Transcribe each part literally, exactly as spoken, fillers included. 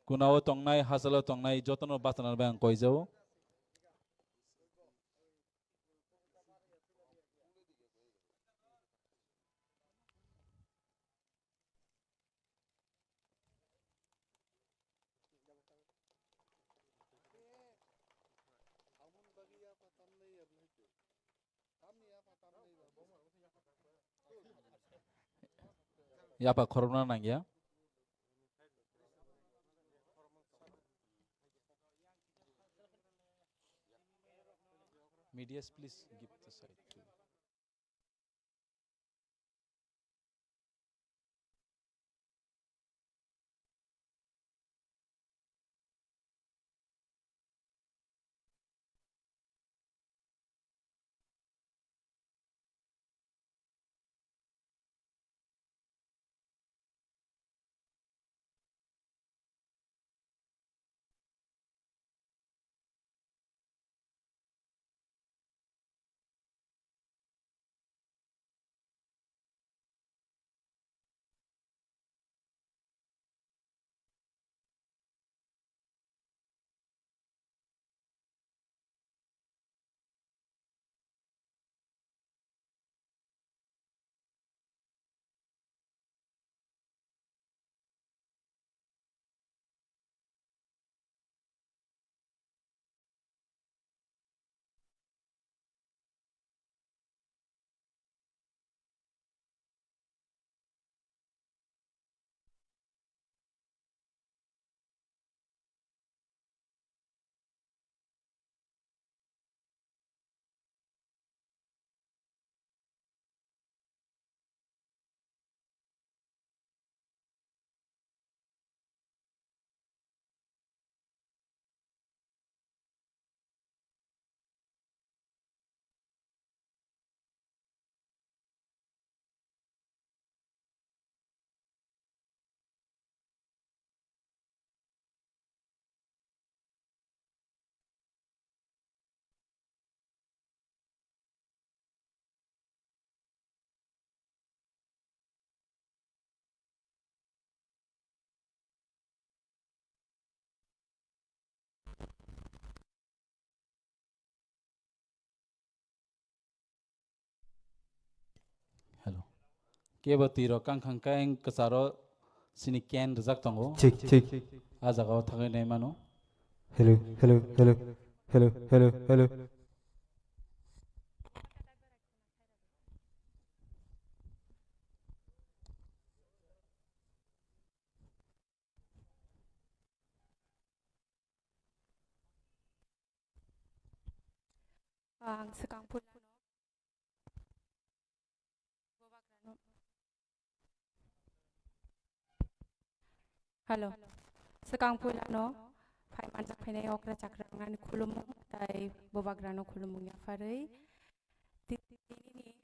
Kunao tongnai, hachalo tongnai jotono bachanani bai ang koijao. Yapa khorokna nangya. Medias, please give the side to. Hello. Kebo twi rok kang khang kang kwcharo sini can rijak tongo. Check, check. A jaga o thangwi nai mano. Hello, hello, hello, hello, hello, hello. Ang swkang puilano Bubagrano. Hello. Swkang puilano phai manjak phainai okra chakra wngnani khulumung tai Bubagrano khulumung yapharwi. Ti-, tinini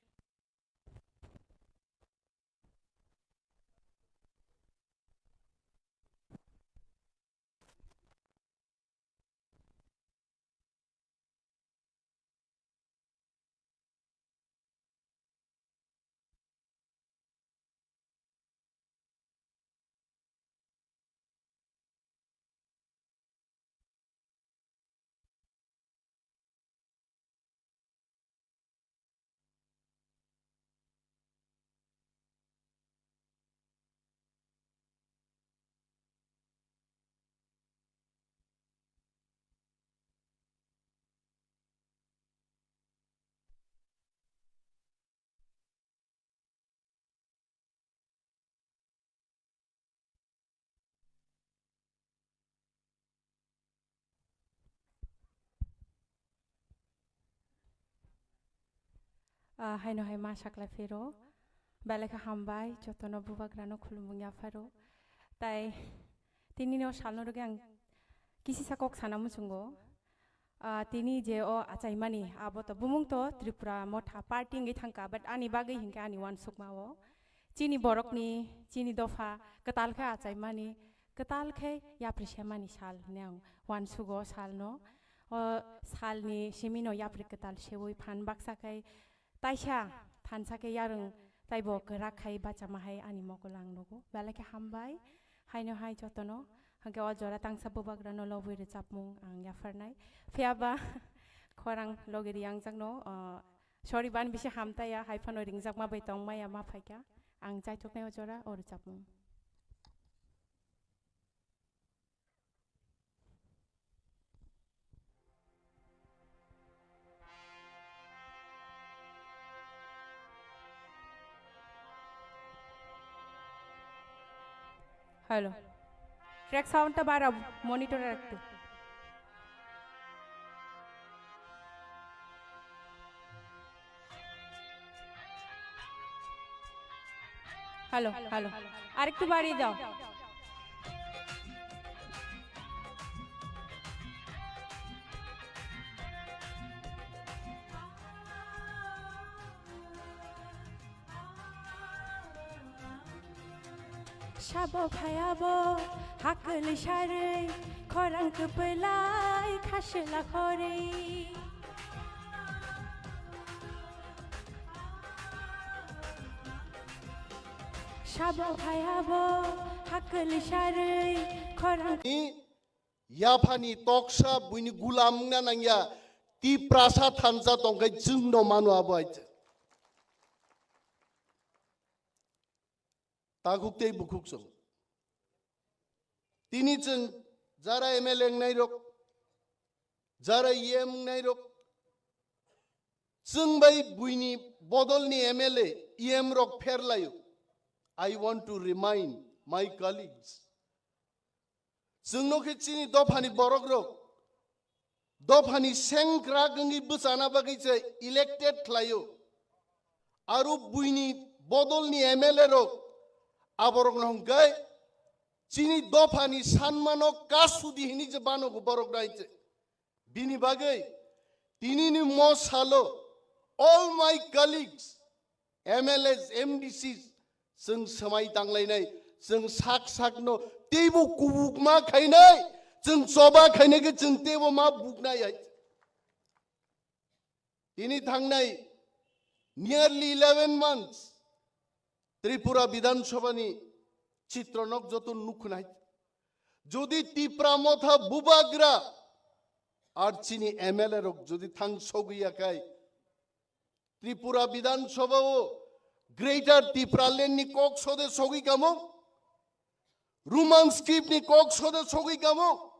Ah, haino hai ma sakla phiro. Belai khe hambai, jotono Bubagrano khulumung yapharo. Tai tini no salno rwgwi ang kisisa kok sana muchungo. Ah, tini je o achaimani, abo to bumung to Tripura Motha party wngwi thangkha, but ani bagwi hinkhe ani uansukma o. Chini borokni, chini dopha kwtal khe achaimani, kwtal khe yapri semani sal hwnwi ang uansugo salno. O salni simino yapri kwtal seui phan baksa khai taisa thansa khe yarwng taibo kwrak khai bachama hai ani mokol ang nugo. Belai khe hambai, haino hai jotono Hwnkhe o jora tangsa bubagrano lobwi rwchapmung ang yapharnai. Phiyaba khorang logi riyangjakno, ah, sorry, ban bisi hamtaya, hai phano ringjakma bai tongmaya ma phaikha. Ang chaithoknai o jora o rwchapmung. Hello. Track sound ta bara monitor e rakto. Hello, hello. Arektu bari dao. Sabo phayabo hakli sarwi, khorang kwpwlai khaswla khorwi. Sabo phayabo hakli sarwi, khorang Ni yaphani toksa buini gulam wngna nangya, Tiprasa thansa tongkhai chwngno mano abo hai. Takhuk tei bukhuk chwng. Tini chwng jara M L A wngnai rok, jara E M wngnai rok, chwng bai buini bodolni M L A, E M rok pherlaio. I want to remind my colleagues, chwngno khe chini dophani borok rok, dophani sengkrak wngwi bwchana bagwi se elected khlaio. Aro buini bodolni M L A rok aborokno hwnkhe chini dophani sanmano kasudi hinwi je banogo borok nai se. Bini bagwi tinini mo salo all my colleagues, M L As, M D Cs, chwng swmai tanglainai, chwng sak sakno teibo kubukma khainai, chwng choba khainai khe chwng teibo ma buknai hai. Tini thangnai nearly eleven months Tripura Bidhan Sabha ni chitronok joto nukhnai. Jodi Tipra Motha Bubagra ar chini M L A rok jodi thang sogwi ya khai, Tripura Bidhan Sabha o Greater Tipraland ni kok sode sogwi kamo, Roman script ni kok sode sogwi kamo.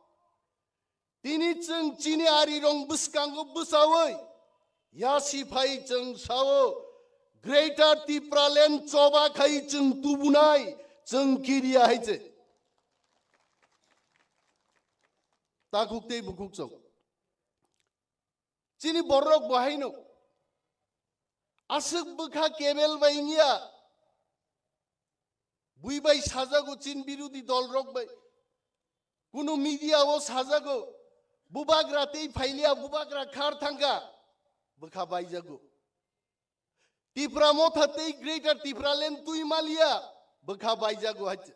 Tini chwng chini ari rong bwskango bwchawi yasi phai chwng sao, Greater Tipraland choba khai chwng tubunai, chwng kiriya hai se. Takhuk tei bukhuk chwng. Chini borok bo haino aswk bwkha kebel bai wngya, bui bai sajago chin birodi dol rok bai, kunu media o sajago, bubagra tei phailiya, bubagra khar thangkha, bwkha baijago. Tipra Motha tei Greater Tipraland twi maliya, bwkha baijago hai se.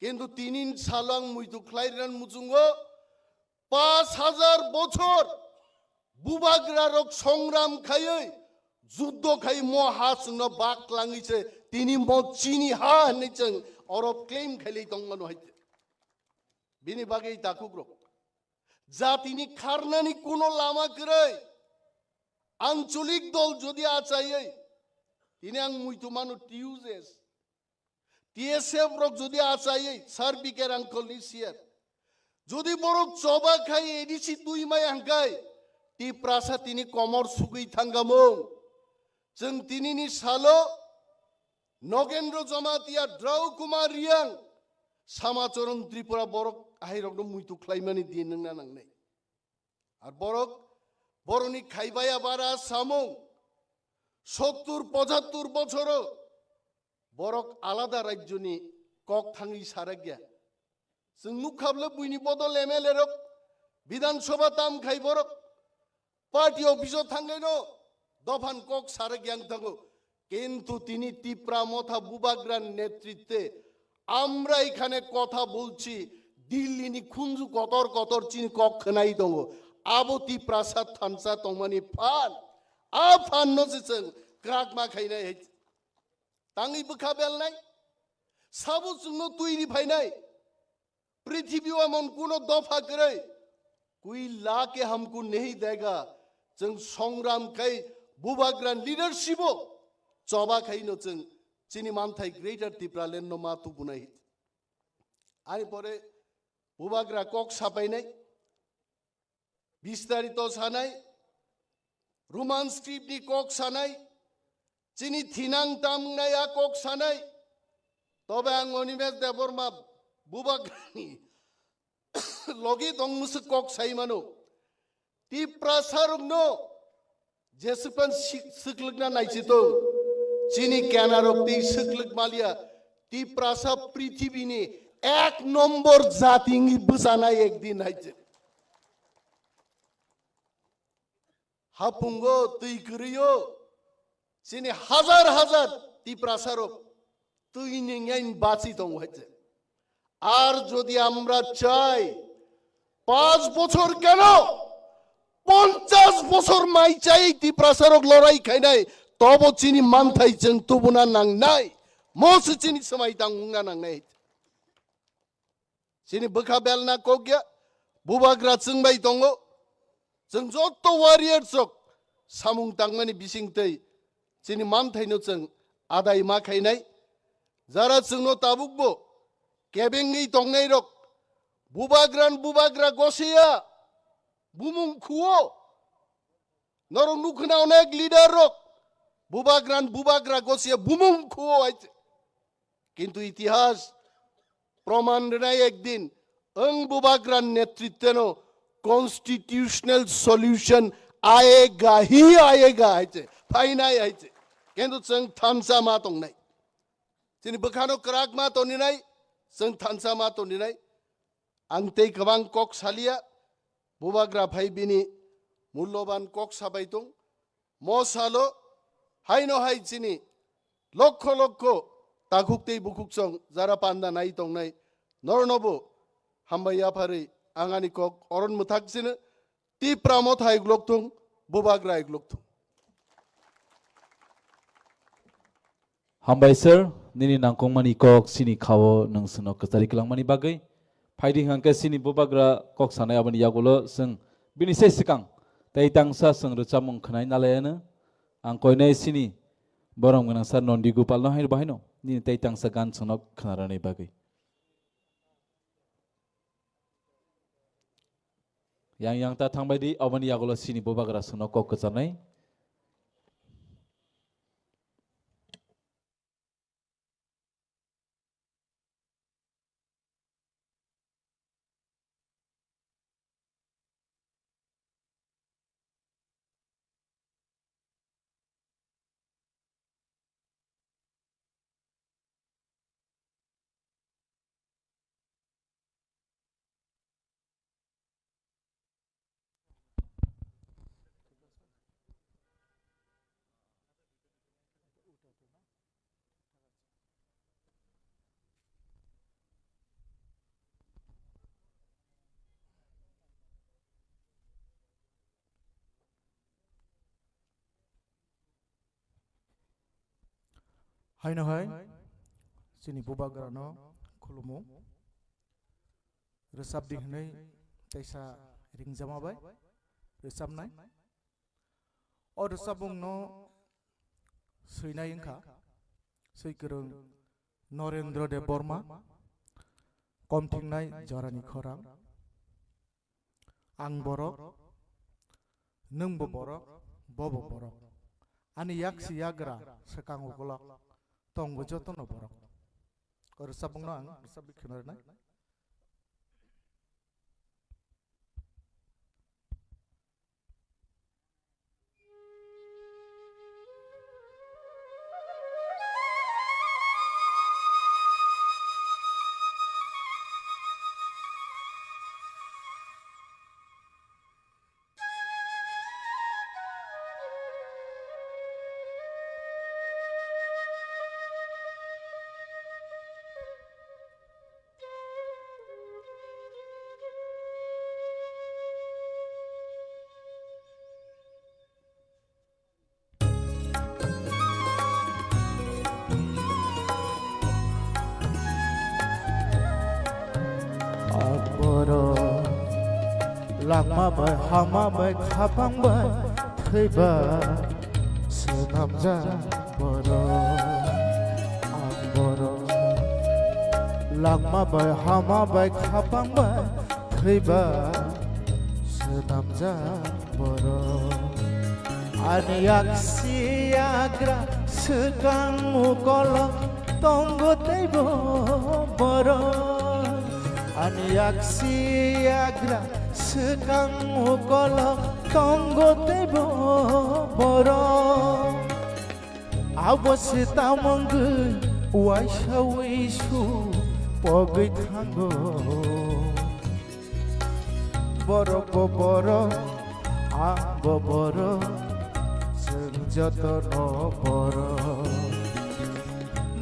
Kintu tinin salo ang muitu khlai rwna muchungo, paanch hajar bochor bubagra rok songram khaiwi, juddo khai mo ha chwngno bak klangwi se tini mo chini ha hinwi chwng oro claim khailai tongmano hai se. Bini bagwi takhuk rok, jatini kharnani kuno lama kwrwi, ancholik dol jodi achaiwi, tini ang muitu mano T U J S, T S F rok jodi achaiwi, Sir B K Rangkhol ni C R, jodi borok choba khai A D C twi maya hwnkhe, Tiprasa tini komor sugwi thangkamung. Chwng tinini salo Nogendro Jamatia, Drau Kumar Riang, Samacharan Tripura borok ahairokno muitu khlaimani din wngna nangnai. Ar borok, borokni khaibaya bara samung, sottur pochattur bochoro borok alada rajyoni kok thangwi sarakya. Chwng nukha bwle buini bodol M L A rok, Bidhan Sabha tam khai borok, party office o thangnaino dophan kok sarakya wng thango. Kintu tini Tipra Motha Bubagra netritwe আমরা এখানে কথা বলছি, দিল্লিনি khunju kotor kotor chini kok khwnai tongo. Abo Tiprasa thansa tongmani phan, a phanno se chwng krakma khainai hai. Tangwi bwkha belnai, sabo chwngno twi ri phainai. Prithibi o emon kuno dopha kwrwi, koi la ke humko nahi dega. Chwng songram khai bubagra leadership o choba khai no chwng chini manthai Greater Tipraland no ma tubunai. Ani pore bubagra kok sapainai, bistarito sanai, Roman script ni kok sanai, chini thinang tamnai a kok sanai. Tobe ang Animesh Debbarma bubagrani logi tong musuk kok sai mano. Tiprasa rokno jesupan sik-, siklwkna naichito. Chini kenarok tei siklwk malia. Tiprasa prithibini ek nombor jati wngwi bwchanai ekdin hai se. Hapungo twi kwrwio chini hazar hazar Tiprasa rok twi ni nyain bachi tongo hai se. Ar jodi amra chai, panch bochor keno, ponchas bochor mai chai Tiprasa rok lorai khainai, tobo chini manthai chwng tubuna nangnai, mo se chini swmai tang wngna nangnai. Chini bwkha belna kok ya, bubagra chwng bai tongo. Chwng joto warriors rok samung tangmani bising twi chini manthaino chwng adai ma khainai. Jara chwngno tabukbo kebengwi tongnai rok, bubagran bubagra gosiya bumung khuo. Norok nukhna onek leader rok, bubagran bubagra gosiya bumung khuo hai se. Kintu itihas proman rwnai ekdin, ang bubagra netritweno constitutional solution ayega hi ayega hai se, phainai hai se. Kintu chwng thansa ma tongnai. Chini bwkhano kwrak ma toninai, chwng thansa ma toninai. Ang tei kwbang kok salia, bubagra phai bini mulloban kok sabai tong. Mo salo haino hai chini lokho lokho takhuk tei bukhuk chong jara panda nai tongnai nornobo hambai yapharwi ang ani kok oron mwthak sino. Tipra motha iglok thung, bubagra iglok thung. Hambai sir, nini nangkukmani kok sini khao nwng sino kwchari kwlangmani bagwi. Phaidi hwnkhe sini bubagra kok sanai aboni yagulo chwng bini se swkang tei tangsa chwng rwchapmung khwnai nalaiano. Ang koinai sini borom gwnang sir Nondi Gopal no haino bahaino nini tei tangsa gan chwngno khwnarani bagwi. Yang yang ta thangbai di, aboni yagulo sini bubagra chwngno kok kwcharnai. Haino hai, chini bubagrano khulumu. Rwchapdi hwnwi teisa ringjama bai rwchapnai. O rwchapmungno swinai wngkha swikwrwng Norendra Debbarma, Komthingnai Jorani Khorang. Ang borok, nwngbo borok, bobo borok. Ani yaksi yagra swkang ukolok tongbo jotono borok. O rwchapmungno ang rwchapwi khwna rwnai. Ang borok langma bai hama bai khapang bai thwiba swnamjak borok. Ang borok langma bai hama bai khapang bai thwiba swnamjak borok. Ani yaksi yagra swkang ukolo tongo teibo borok. Ani yaksi yagra swkang ukolo tongo teibo borok. Abo se tamungwi waisa wisu pogwi thango. Borok bo borok, ang bo borok, chwng jotono borok.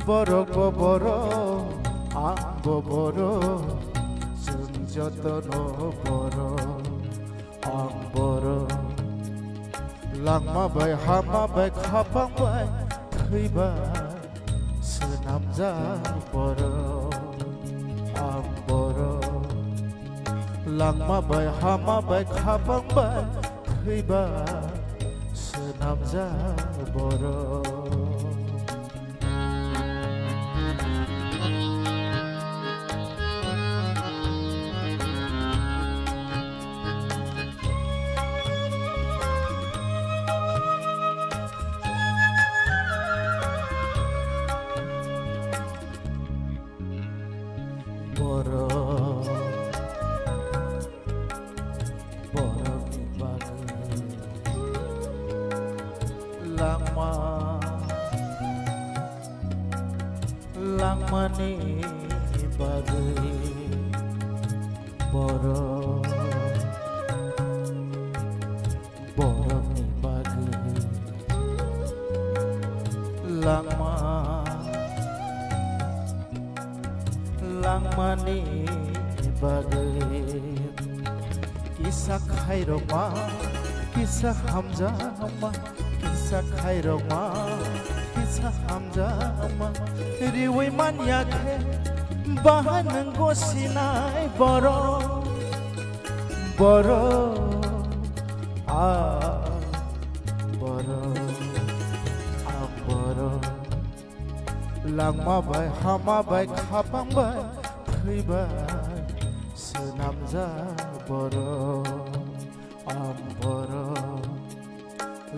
Borok bo borok, ang bo borok, chwng jotono borok. Ang borok langma bai hama bai khapang bai thwiba swnamjak borok. Ang borok langma bai hama bai khapang bai thwiba swnamjak borok. Borok, borokni bagwi langma, langmani bagwi borok, borokni bagwi langma, langmani bagwi kisa khairokma, kisa hamjakma, kisa khairokma, kisa hamjakma riwi manya khe bahai nwng gosinai borok. Borok, ah, borok, ah, borok. Langma bai, hama bai, khapang bai, thwi bai, swnamjak borok, ang borok.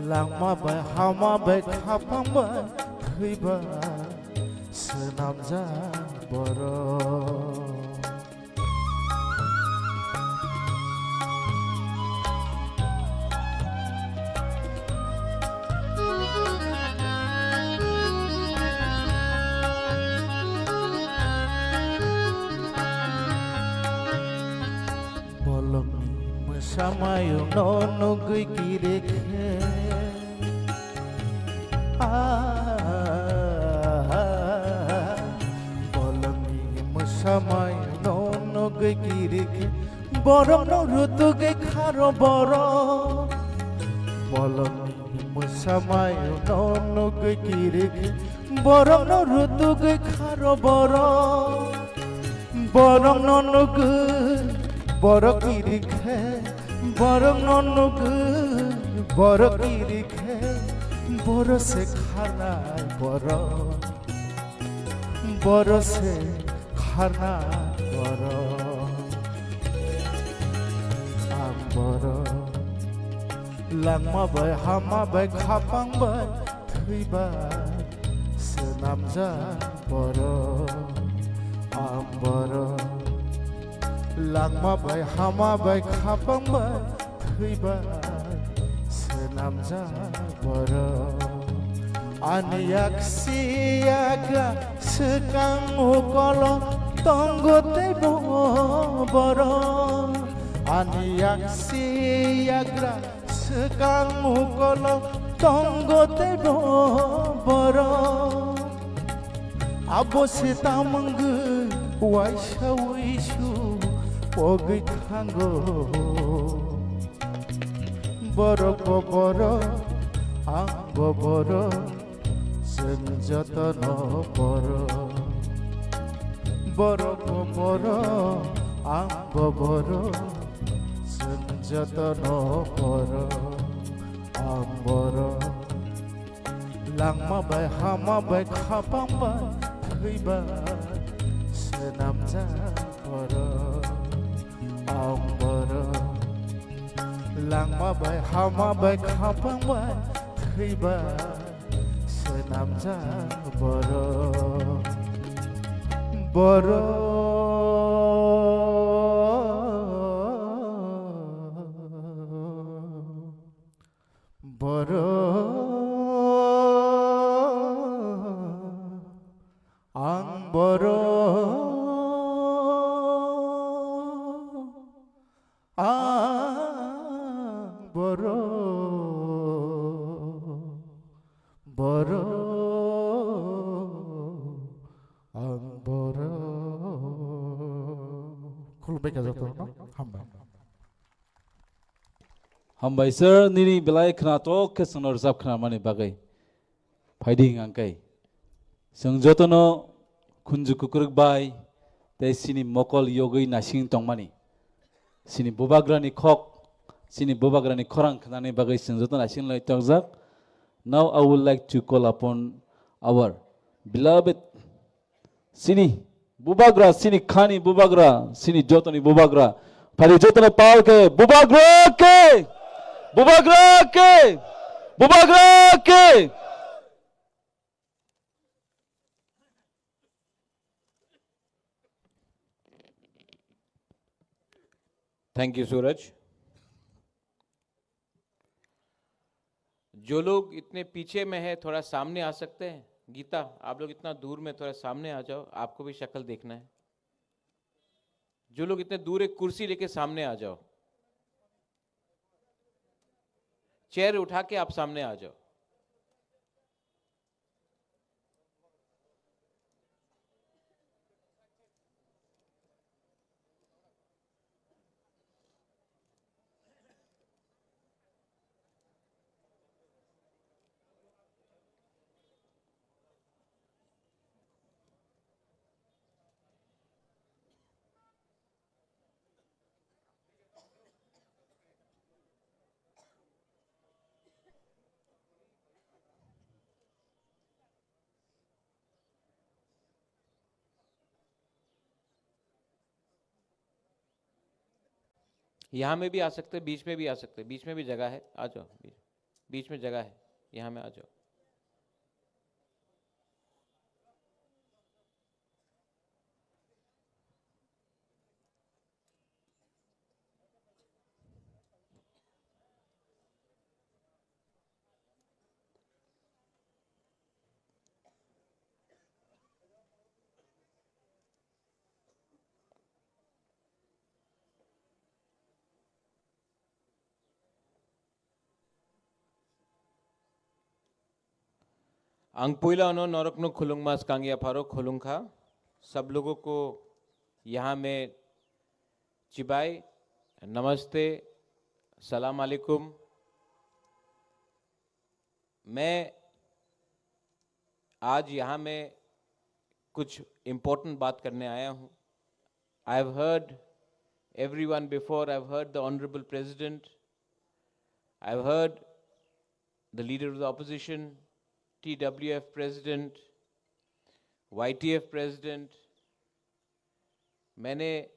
Langma bai, hama bai, khapang bai, thwi bai, swnamjak borok. Bolongni mwsamayo no nugwi kirikhe. Ah, bolongni mwsamayo no nugwi kirikhe. Borokno rutugwi kharo borok. Bolongni mwsamayo no nugwi kirikhe. Borokno rutugwi kharo borok. Borokno nugwi borok kirikhe. Borokno nugwi borok kirikhe. Borok se kharnai borok. Borok se kharnai borok. Ang borok. Langma bai, hama bai, khapang bai, thwi bai, swnamjak borok. Ang borok. Langma bai, hama bai, khapang bai, thwi bai, swnamjak borok. Ani yaksi yagra swkang ukolo tongo teibo borok. Ani yaksi yagra swkang ukolo tongo teibo borok. Abo se tamungwi waisa wisu pogwi thango. Borok bo borok, ang bo borok, chwng jotono borok. Borok bo borok, Ang bo borok, chwng jotono borok. Ang borok, langma bai hama bai khapang bai thwi bai swnamjak borok. Ang borok, langma bai hama bai khapang bai thwi bai swnamjak borok. Borok, borok, ang borok. Ang borok, borok, ang borok. Khulumbai kha jotono, hambai. Hambai sir, nini belai khnatok khe chwngno rwchap khnamani bagwi. Phaidi hwnkhe. Chwng jotono khunju kukruk bai tei chini mokol yogwi naising tongmani. Chini bubagrani khok, chini bubagrani khorang khnani bagwi chwng joto naising lai tokjak. Now I would like to call upon our beloved chini bubagra, chini khani bubagra, chini jotoni bubagra. Phaidi jotono pal khe bubagra khe, bubagra khe, bubagra khe. Thank you, Suraj. जो लोग इतने पीछे में है, थोड़ा सामने आ सकते हैं। गीता, आप लोग इतना दूर में, थोड़ा सामने आ जाओ, आपको भी शक्ल देखना है। जो लोग इतने दूर, एक कुर्सी लेके सामने आ जाओ, चेयर उठा के आप सामने आ जाओ। यहाँ में भी आ सकते हैं, बीच में भी आ सकते हैं, बीच में भी जगह है, आ जाओ, बीच, बीच में जगह है, यहाँ में आ जाओ। Ang puila no norok no khulungma skang ya pharo khulungkha. Sab logo ko yaha mein chibai, namaste, salam alaikum. मैं आज यहाँ में कुछ इम्पोर्टेंट बात करने आया हूँ। I have heard everyone before, I have heard the Honorable President, I have heard the Leader of the Opposition, T W F President, Y T F President, मैंने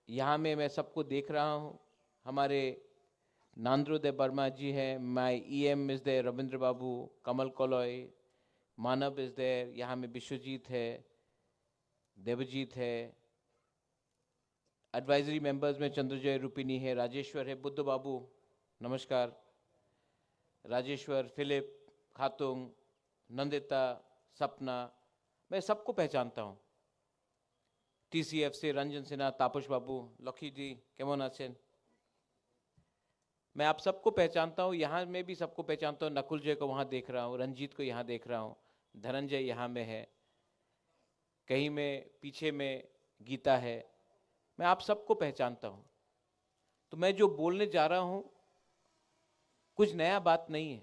यहाँ में मैं सबको देख रहा हूँ। हमारे नांद्रो देव वर्मा जी हैं, my E M is there, Ravindra बाबू, कमल कोलोई, मानव is there, यहाँ में विश्वजीत है, देवजीत है, एडवाइजरी मेंबर्स में चंद्रजय रूपिणी है, राजेश्वर है, बुद्ध बाबू, नमस्कार, राजेश्वर, फिलिप, खातुंग, नंदिता, सपना, मैं सबको पहचानता हूँ। टीसीएफ से रंजन सिन्हा, तापस बाबू, लकी जी, केमन आছেন? मैं आप सबको पहचानता हूँ, यहाँ में भी सबको पहचानता हूँ। नकुल जय को वहाँ देख रहा हूँ, रंजीत को यहाँ देख रहा हूँ, धनंजय यहाँ में है, कहीं में पीछे में गीता है। मैं आप सबको पहचानता हूँ। तो मैं जो बोलने जा रहा हूँ, कुछ नया बात नहीं है,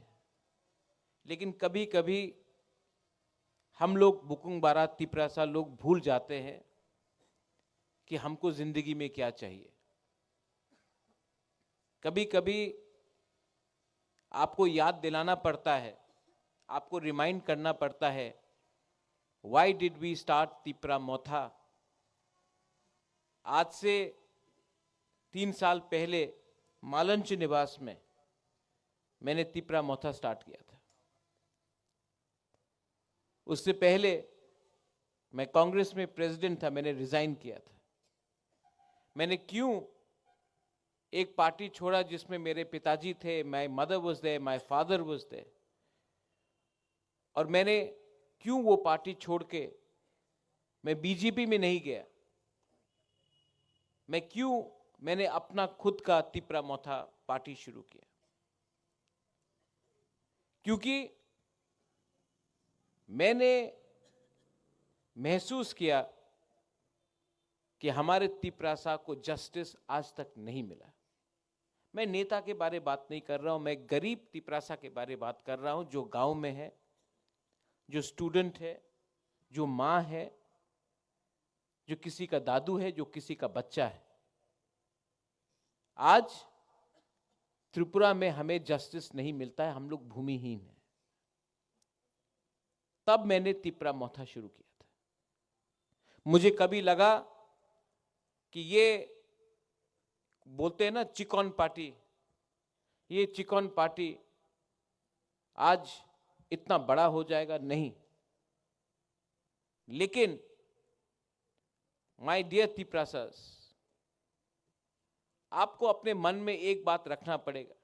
लेकिन कभी-कभी हम लोग बुकुंग बारा तिपरासा लोग भूल जाते हैं कि हमको जिंदगी में क्या चाहिए। कभी कभी आपको याद दिलाना पड़ता है, आपको रिमाइंड करना पड़ता है, why did we start Tipra Motha? आज से तीन साल पहले मालंच निवास में मैंने तिपरा मोथा स्टार्ट किया था। उससे पहले मैं कांग्रेस में प्रेसिडेंट था, मैंने रिजाइन किया था। मैंने क्यों एक पार्टी छोड़ा जिसमें मेरे पिताजी थे, my mother was there, my father was there, और मैंने क्यों वो पार्टी छोड़ के मैं बीजेपी में नहीं गया? मैं क्यों, मैंने अपना खुद का तिपरा मोथा पार्टी शुरू किया? क्योंकि मैंने महसूस किया कि हमारे तिपरासा को जस्टिस आज तक नहीं मिला। मैं नेता के बारे बात नहीं कर रहा हूं, मैं गरीब तिपरासा के बारे बात कर रहा हूं, जो गांव में है, जो स्टूडेंट है, जो माँ है, जो किसी का दादू है, जो किसी का बच्चा है। आज त्रिपुरा में हमें जस्टिस नहीं मिलता है, हम लोग भूमिहीन हैं। तब मैंने तिपरा मोथा शुरू किया था। मुझे कभी लगा कि ये बोलते हैं ना चिकन पार्टी, ये चिकन पार्टी आज इतना बड़ा हो जाएगा, नहीं। लेकिन my dear Tiprasas, आपको अपने मन में एक बात रखना पड़ेगा।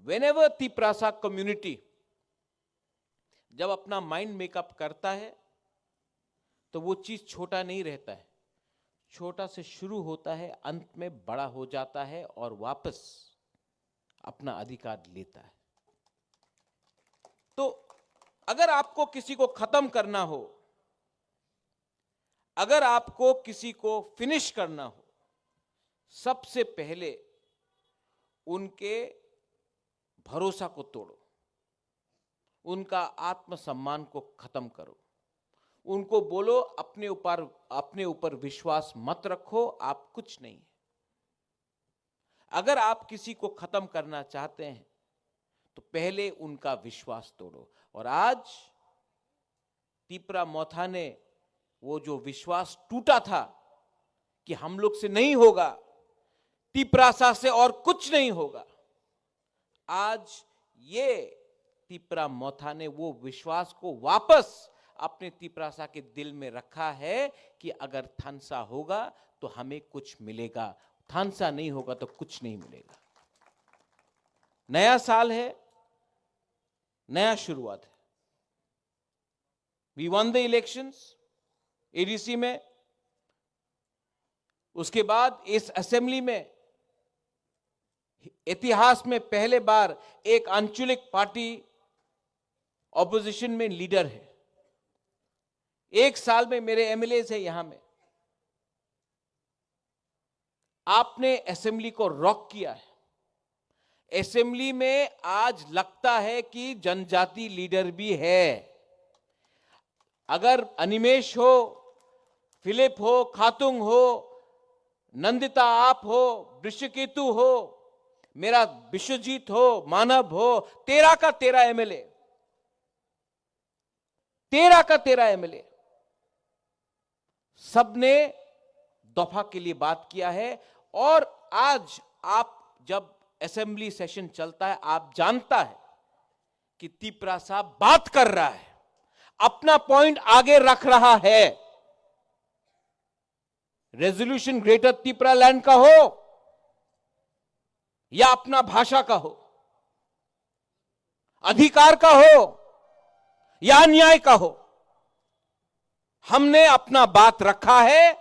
Whenever Tiprasa community जब अपना माइंड मेकअप करता है, तो वो चीज छोटा नहीं रहता है, छोटा से शुरू होता है, अंत में बड़ा हो जाता है और वापस अपना अधिकार लेता है। तो अगर आपको किसी को खत्म करना हो, अगर आपको किसी को फिनिश करना हो, सबसे पहले उनके भरोसा को तोड़ो, उनका आत्मसम्मान को खत्म करो, उनको बोलो, अपने ऊपर, अपने ऊपर विश्वास मत रखो, आप कुछ नहीं है। अगर आप किसी को खत्म करना चाहते हैं, तो पहले उनका विश्वास तोड़ो। और आज तिपरा मोथा ने वो जो विश्वास टूटा था कि हम लोग से नहीं होगा, तिपरासा से और कुछ नहीं होगा, आज ये तिपरा मोथा ने वो विश्वास को वापस अपने तिपरासा के दिल में रखा है कि अगर थानसा होगा तो हमें कुछ मिलेगा, थानसा नहीं होगा तो कुछ नहीं मिलेगा। नया साल है, नया शुरुआत है। We won the elections, ADC में। उसके बाद इस असेंबली में इतिहास में पहले बार एक आंचलिक पार्टी ऑपोजिशन में लीडर है। एक साल में मेरे एमएलए है यहां में। आपने असेंबली को रॉक किया है। असेंबली में आज लगता है कि जनजाति लीडर भी है। अगर अनिमेश हो, फिलिप हो, खातुंग हो, नंदिता आप हो, वृषकेतु हो, मेरा विश्वजीत हो, मानव हो, तेरह का तेरह एमएलए, तेरह का तेरह एमएलए, सबने दफा के लिए बात किया है। और आज आप जब असेंबली सेशन चलता है, आप जानता है कि तिपरा साहब बात कर रहा है, अपना पॉइंट आगे रख रहा है। रेजोल्यूशन ग्रेटर तिपरा लैंड का हो या अपना भाषा का हो, अधिकार का हो या अन्याय का हो, हमने अपना बात रखा है।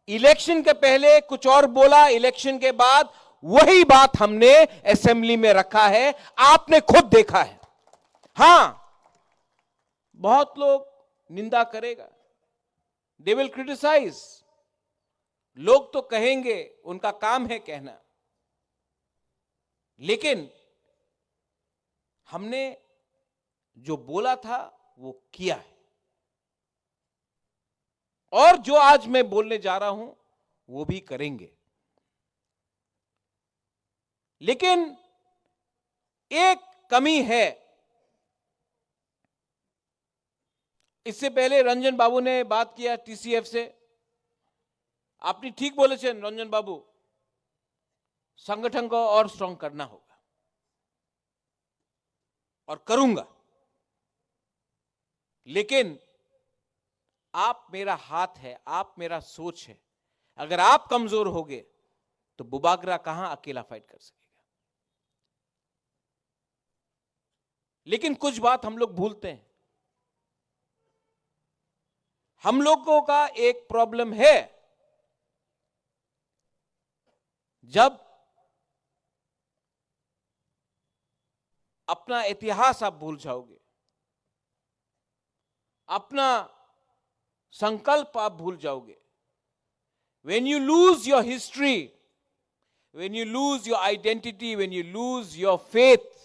इलेक्शन के पहले कुछ और बोला, इलेक्शन के बाद वही बात हमने असेंबली में रखा है। आपने खुद देखा है। हाँ, बहुत लोग निंदा करेगा, they will criticize। लोग तो कहेंगे, उनका काम है कहना, लेकिन हमने जो बोला था वो किया है। और जो आज मैं बोलने जा रहा हूं, वो भी करेंगे। लेकिन एक कमी है। इससे पहले रंजन बाबू ने बात किया टीसीएफ से। আপনি ঠিক বলেছেন রঞ্জন বাবু, संगठन को और स्ट्रांग करना होगा और करूंगा। लेकिन आप मेरा हाथ है, आप मेरा सोच है। अगर आप कमजोर होगे तो बुबागरा कहां अकेला फाइट कर सकेगा? लेकिन कुछ बात हम लोग भूलते हैं। हम लोगों का एक प्रॉब्लम है, जब अपना इतिहास आप भूल जाओगे, अपना संकल्प आप भूल जाओगे। When you lose your history, when you lose your identity, when you lose your faith,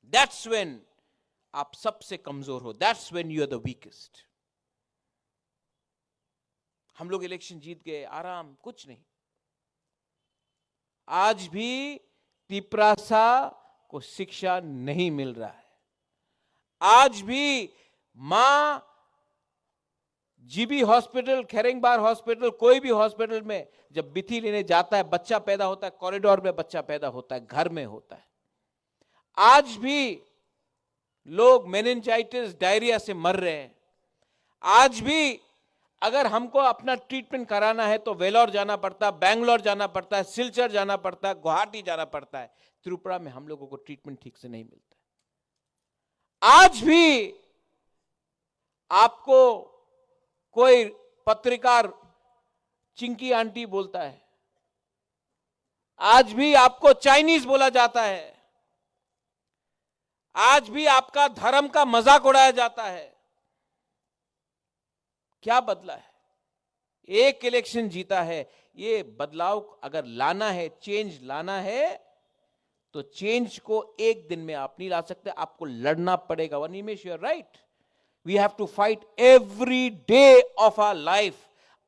that's when आप सबसे कमजोर हो, that's when you are the weakest। हम लोग इलेक्शन जीत गए, आराम, कुछ नहीं। आज भी तिपरासा को शिक्षा नहीं मिल रहा है। आज भी माँ जीबी हॉस्पिटल, खेरेंगबार हॉस्पिटल, कोई भी हॉस्पिटल में जब बिथी लेने जाता है, बच्चा पैदा होता है, कॉरिडोर में बच्चा पैदा होता है, घर में होता है। आज भी लोग मेनिंजाइटिस, डायरिया से मर रहे हैं। आज भी अगर हमको अपना ट्रीटमेंट कराना है तो वेलोर जाना पड़ता है, बैंगलोर जाना पड़ता है, सिलचर जाना पड़ता है, गुवाहाटी जाना पड़ता है। त्रिपुरा में हम लोगों को ट्रीटमेंट ठीक से नहीं मिलता। आज भी आपको कोई पत्रकार चिंकी आंटी बोलता है, आज भी आपको चाइनीज बोला जाता है, आज भी आपका धर्म का मजाक उड़ाया जाता है। क्या बदला है? एक इलेक्शन जीता है, ये बदलाव अगर लाना है, चेंज लाना है, तो चेंज को एक दिन में आप नहीं ला सकते, आपको लड़ना पड़ेगा। वनिमेश, you are right, we have to fight every day of our life।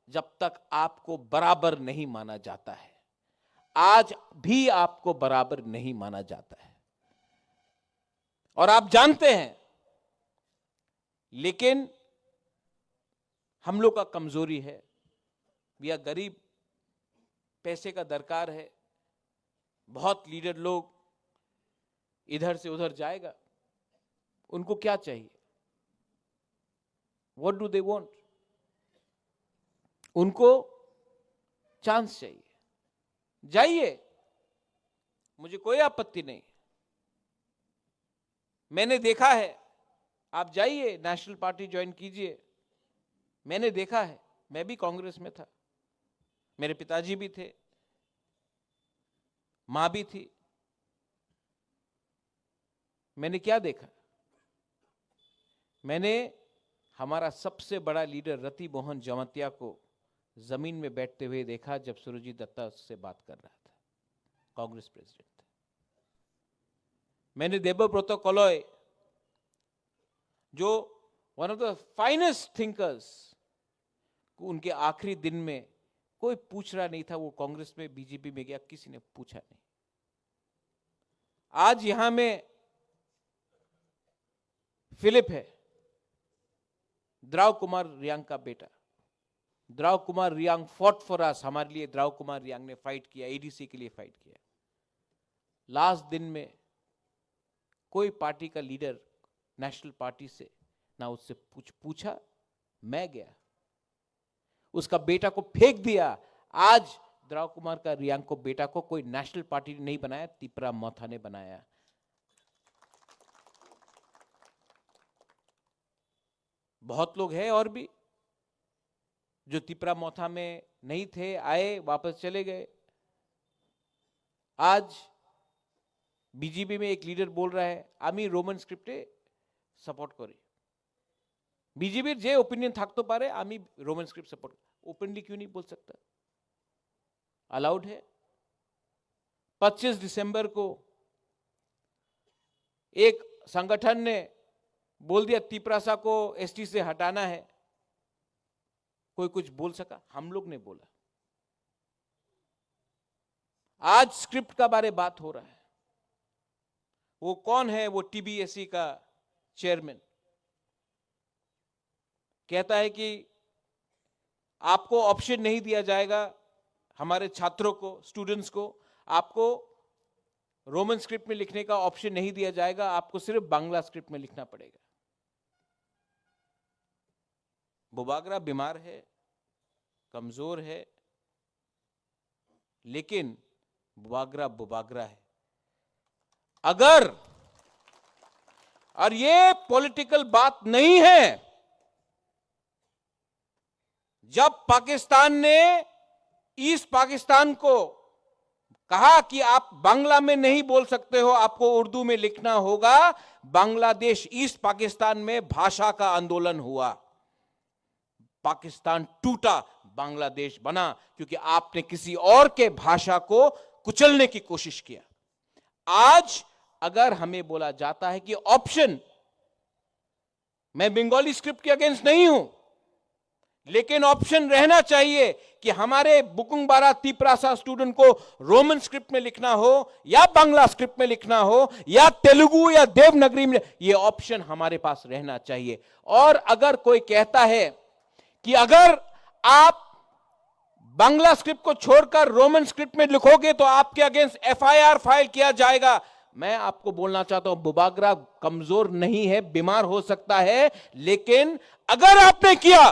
जब तक आपको बराबर नहीं माना जाता है, आज भी आपको बराबर नहीं माना जाता है। और आप जानते हैं, लेकिन हम लोग का कमजोरी है, भैया, गरीब, पैसे का दरकार है। बहुत लीडर लोग इधर से उधर जाएगा, उनको क्या चाहिए? What do they want? उनको चांस चाहिए, जाइए, मुझे कोई आपत्ति नहीं। मैंने देखा है, आप जाइए, नेशनल पार्टी ज्वाइन कीजिए। मैंने देखा है, मैं भी कांग्रेस में था, मेरे पिताजी भी थे, माँ भी थी। मैंने क्या देखा? मैंने हमारा सबसे बड़ा लीडर रति मोहन जमातिया को जमीन में बैठते हुए देखा, जब सुरजीत दत्ता उससे बात कर रहा था, कांग्रेस प्रेसिडेंट था। मैंने देबव्रत कलय, जो one of the finest thinkers, उनके आखिरी दिन में कोई पूछ रहा नहीं था वो कांग्रेस में, बीजेपी में गया, किसी ने पूछा नहीं। आज यहां में फिलिप है, द्राव कुमार रियांग का बेटा। द्राव कुमार रियांग fought for us, हमारे लिए द्राव कुमार रियांग ने फाइट किया, एडीसी के लिए फाइट किया। लास्ट दिन में कोई पार्टी का लीडर नेशनल पार्टी से ना उससे पूछ पूछा। मैं गया, उसका बेटा को फेंक दिया। आज द्राव कुमार का रियांग को, बेटा को कोई नेशनल पार्टी ने नहीं बनाया, तिपरा मोथा ने बनाया। बहुत लोग हैं और भी जो तिपरा मोथा में नहीं थे, आए, वापस चले गए। आज बीजेपी में एक लीडर बोल रहा है, "আমি রোমান স্ক্রিপ্টে সাপোর্ট করি।" বিজেপির যে ওপিনিয়ন থাকতে পারে, "আমি রোমান স্ক্রিপ্ট সাপোর্ট।" ওপেনলি क्यों नहीं बोल सकता? अलाउड है। पच्चीस दिसंबर को एक संगठन ने बोल दिया, तिपरासा को एसटी से हटाना है। कोई कुछ बोल सका? हम लोग ने बोला। आज स्क्रिप्ट का बारे बात हो रहा है। वो कौन है? वो टीबीएसई का चेयरमैन कहता है कि आपको ऑप्शन नहीं दिया जाएगा, हमारे छात्रों को, स्टूडेंट्स को, आपको रोमन स्क्रिप्ट में लिखने का ऑप्शन नहीं दिया जाएगा, आपको सिर्फ बांग्ला स्क्रिप्ट में लिखना पड़ेगा। बुबागरा बीमार है, कमजोर है, लेकिन बुबागरा बुबागरा है। अगर, और ये पॉलिटिकल बात नहीं है, जब पाकिस्तान ने ईस्ट पाकिस्तान को कहा कि आप बांग्ला में नहीं बोल सकते हो, आपको उर्दू में लिखना होगा, बांग्लादेश, ईस्ट पाकिस्तान में भाषा का आंदोलन हुआ। पाकिस्तान टूटा, बांग्लादेश बना, क्योंकि आपने किसी और के भाषा को कुचलने की कोशिश किया। आज अगर हमें बोला जाता है कि ऑप्शन, मैं बंगाली स्क्रिप्ट के अगेंस्ट नहीं हूं, लेकिन ऑप्शन रहना चाहिए कि हमारे बुकुंगबारा तिपरासा स्टूडेंट को रोमन स्क्रिप्ट में लिखना हो या बांग्ला स्क्रिप्ट में लिखना हो या तेलुगु या देवनागरी में, ये ऑप्शन हमारे पास रहना चाहिए। और अगर कोई कहता है कि अगर आप बांग्ला स्क्रिप्ट को छोड़कर रोमन स्क्रिप्ट में लिखोगे तो आपके अगेंस्ट एफआईआर फाइल किया जाएगा। मैं आपको बोलना चाहता हूं, बुबागरा कमजोर नहीं है, बीमार हो सकता है, लेकिन अगर आपने किया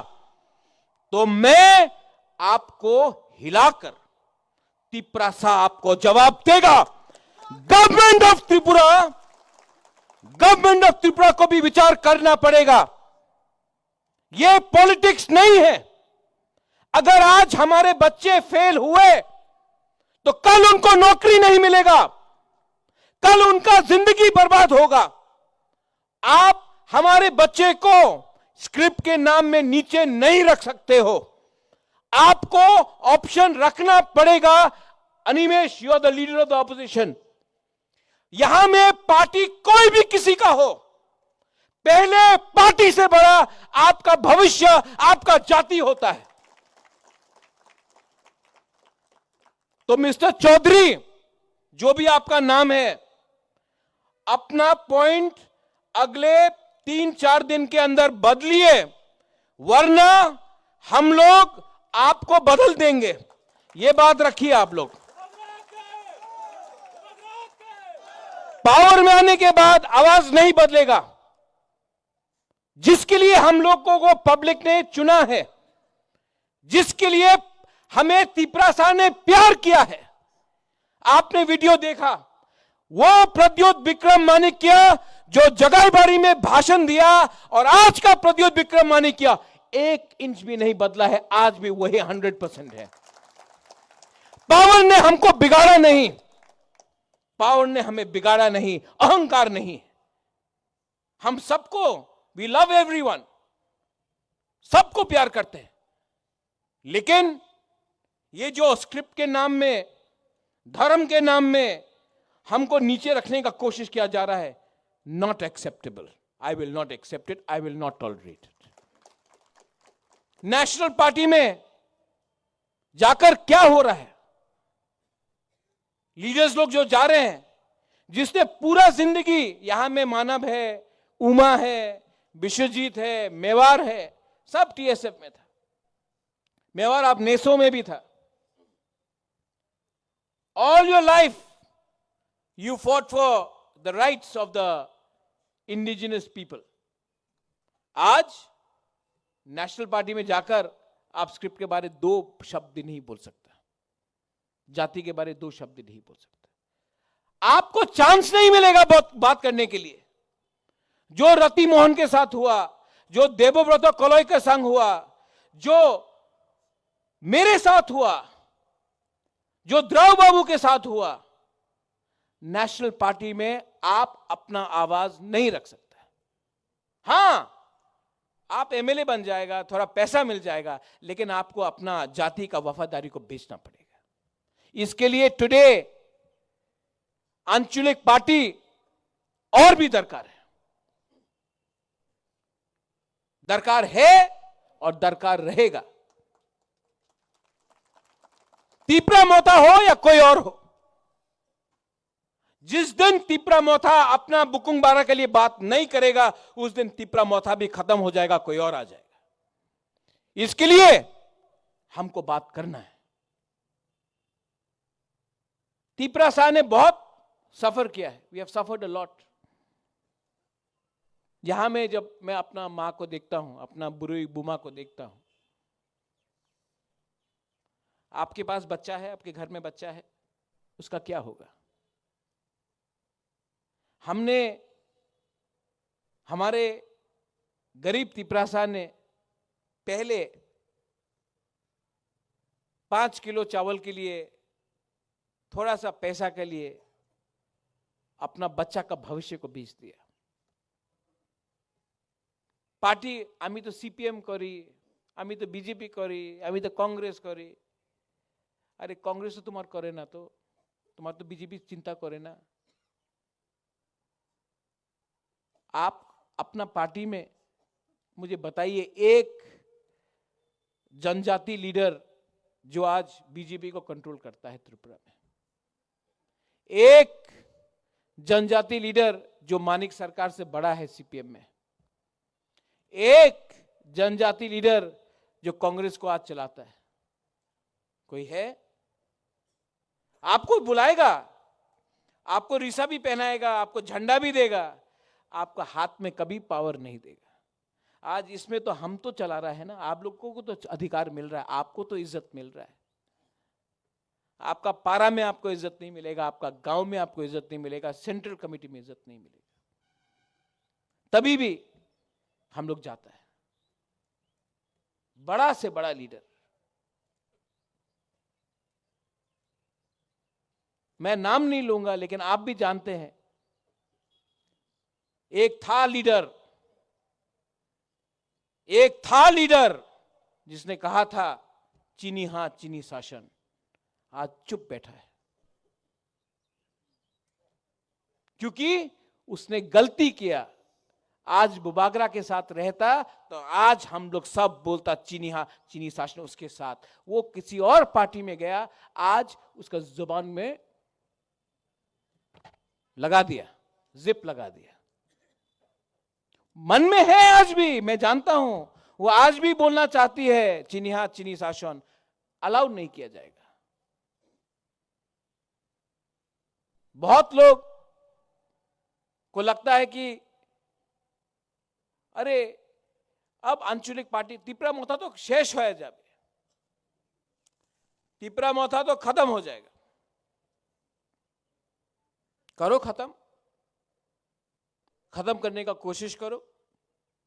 तो मैं आपको हिलाकर तिपरासा आपको जवाब देगा। Government of Tripura, government of Tripura को भी विचार करना पड़ेगा। ये पॉलिटिक्स नहीं है। अगर आज हमारे बच्चे फेल हुए तो कल उनको नौकरी नहीं मिलेगा, कल उनका जिंदगी बर्बाद होगा। आप हमारे बच्चे को स्क्रिप्ट के नाम में नीचे नहीं रख सकते हो। आपको ऑप्शन रखना पड़ेगा। Animesh, you are the leader of the opposition। यहां में पार्टी कोई भी किसी का हो, पहले पार्टी से बड़ा आपका भविष्य, आपका जाति होता है। तो मिस्टर चौधरी, जो भी आपका नाम है, अपना पॉइंट अगले तीन चार दिन के अंदर बदलिए, वरना हम लोग आपको बदल देंगे। ये बात रखिए आप लोग। पावर में आने के बाद आवाज नहीं बदलेगा। जिसके लिए हम लोगों को पब्लिक ने चुना है, जिसके लिए हमें तिपरासा ने प्यार किया है, आपने वीडियो देखा, वो प्रद्योत विक्रम माणिक्य जो जगाईबारी में भाषण दिया और आज का प्रद्योत विक्रम माणिक्य एक इंच भी नहीं बदला है, आज भी वही हंड्रेड परसेंट है। पावर ने हमको बिगाड़ा नहीं, पावर ने हमें बिगाड़ा नहीं, अहंकार नहीं। हम सबको, we love everyone, सबको प्यार करते हैं, लेकिन ये जो स्क्रिप्ट के नाम में, धर्म के नाम में हमको नीचे रखने का कोशिश किया जा रहा है, not acceptable। I will not accept it, I will not tolerate it। National party में जाकर क्या हो रहा है? लीडर्स लोग जो जा रहे हैं, जिसने पूरा जिंदगी, यहां में मानव है, उमा है, विश्वजीत है, मेवार है, सब टीएसएफ में था। मेवार आप नेसो में भी था। All your life you fought for the rights of the indigenous people। आज नेशनल पार्टी में जाकर आप स्क्रिप्ट के बारे दो शब्द नहीं बोल सकता, जाति के बारे दो शब्द नहीं बोल सकता। आपको चांस नहीं मिलेगा बात, बात करने के लिए। जो रति मोहन के साथ हुआ, जो देवव्रत कलई के संग हुआ, जो मेरे साथ हुआ, जो द्राव बाबू के साथ हुआ, नेशनल पार्टी में आप अपना आवाज नहीं रख सकता। हाँ, आप एमएलए बन जाएगा, थोड़ा पैसा मिल जाएगा, लेकिन आपको अपना जाति का वफादारी को बेचना पड़ेगा। इसके लिए टुडे आंचलिक पार्टी और भी दरकार है, दरकार है और दरकार रहेगा। तिपरा मोथा हो या कोई और हो, जिस दिन तिपरा मोथा अपना बुकुंग बारा के लिए बात नहीं करेगा, उस दिन तिपरा मोथा भी खत्म हो जाएगा, कोई और आ जाएगा। इसके लिए हमको बात करना है। तिपरा शाह ने बहुत सफर किया है, we have suffered a lot। यहाँ में जब मैं अपना माँ को देखता हूँ, अपना बुरुई बुमा को देखता हूँ, आपके पास बच्चा है, आपके घर में बच्चा है, उसका क्या होगा? हमने, हमारे गरीब तिपरासा ने पहले पाँच किलो चावल के लिए, थोड़ा सा पैसा के लिए अपना बच्चा का भविष्य को बेच दिया। পার্টি, আমি তো সিপিএম করি, আমি তো বিজেপি করি, আমি তো কংগ্রেস করি। আরে, কংগ্রেস তো তোমার করে না, তো তোমার তো বিজেপি চিন্তা করে না। आप अपना पार्टी में मुझे बताइए, एक जनजाति लीडर जो आज बीजेपी को कंट्रोल करता है त्रिपुरा में, एक जनजाति लीडर जो मानिक सरकार से बड़ा है सीपीएम में, एक जनजाति लीडर जो कांग्रेस को आज चलाता है, कोई है? आपको बुलाएगा, आपको रिसा भी पहनाएगा, आपको झंडा भी देगा, आपका हाथ में कभी पावर नहीं देगा। आज इसमें तो हम तो चला रहा है ना, आप लोगों को तो अधिकार मिल रहा है, आपको तो इज्जत मिल रहा है। आपका पारा में आपको इज्जत नहीं मिलेगा, आपका गांव में आपको इज्जत नहीं मिलेगा, सेंट्रल कमेटी में इज्जत नहीं मिलेगा। तभी भी हम लोग जाता है, बड़ा से बड़ा लीडर। मैं नाम नहीं लूंगा, लेकिन आप भी जानते हैं, एक था लीडर, एक था लीडर जिसने कहा था, "चीनी हाथ, चीनी शासन।" आज चुप बैठा है, क्योंकि उसने गलती किया। आज बुबागरा के साथ रहता तो आज हम लोग सब बोलता, "चीनी हाथ, चीनी शासन उसके साथ।" वो किसी और पार्टी में गया, आज उसका जुबान में लगा दिया, जिप लगा दिया। मन में है आज भी, मैं जानता हूं, वो आज भी बोलना चाहती है, "चीनी हाथ, चीनी शासन।" अलाउ नहीं किया जाएगा। बहुत लोग को लगता है कि अरे, अब আঞ্চলিক পার্টি, তিপ্রা মথা তো শেষ হয়ে যাবে, তিপ্রা মথা তো খতম হয়ে যাবে। करो खत्म, खत्म करने का कोशिश करो।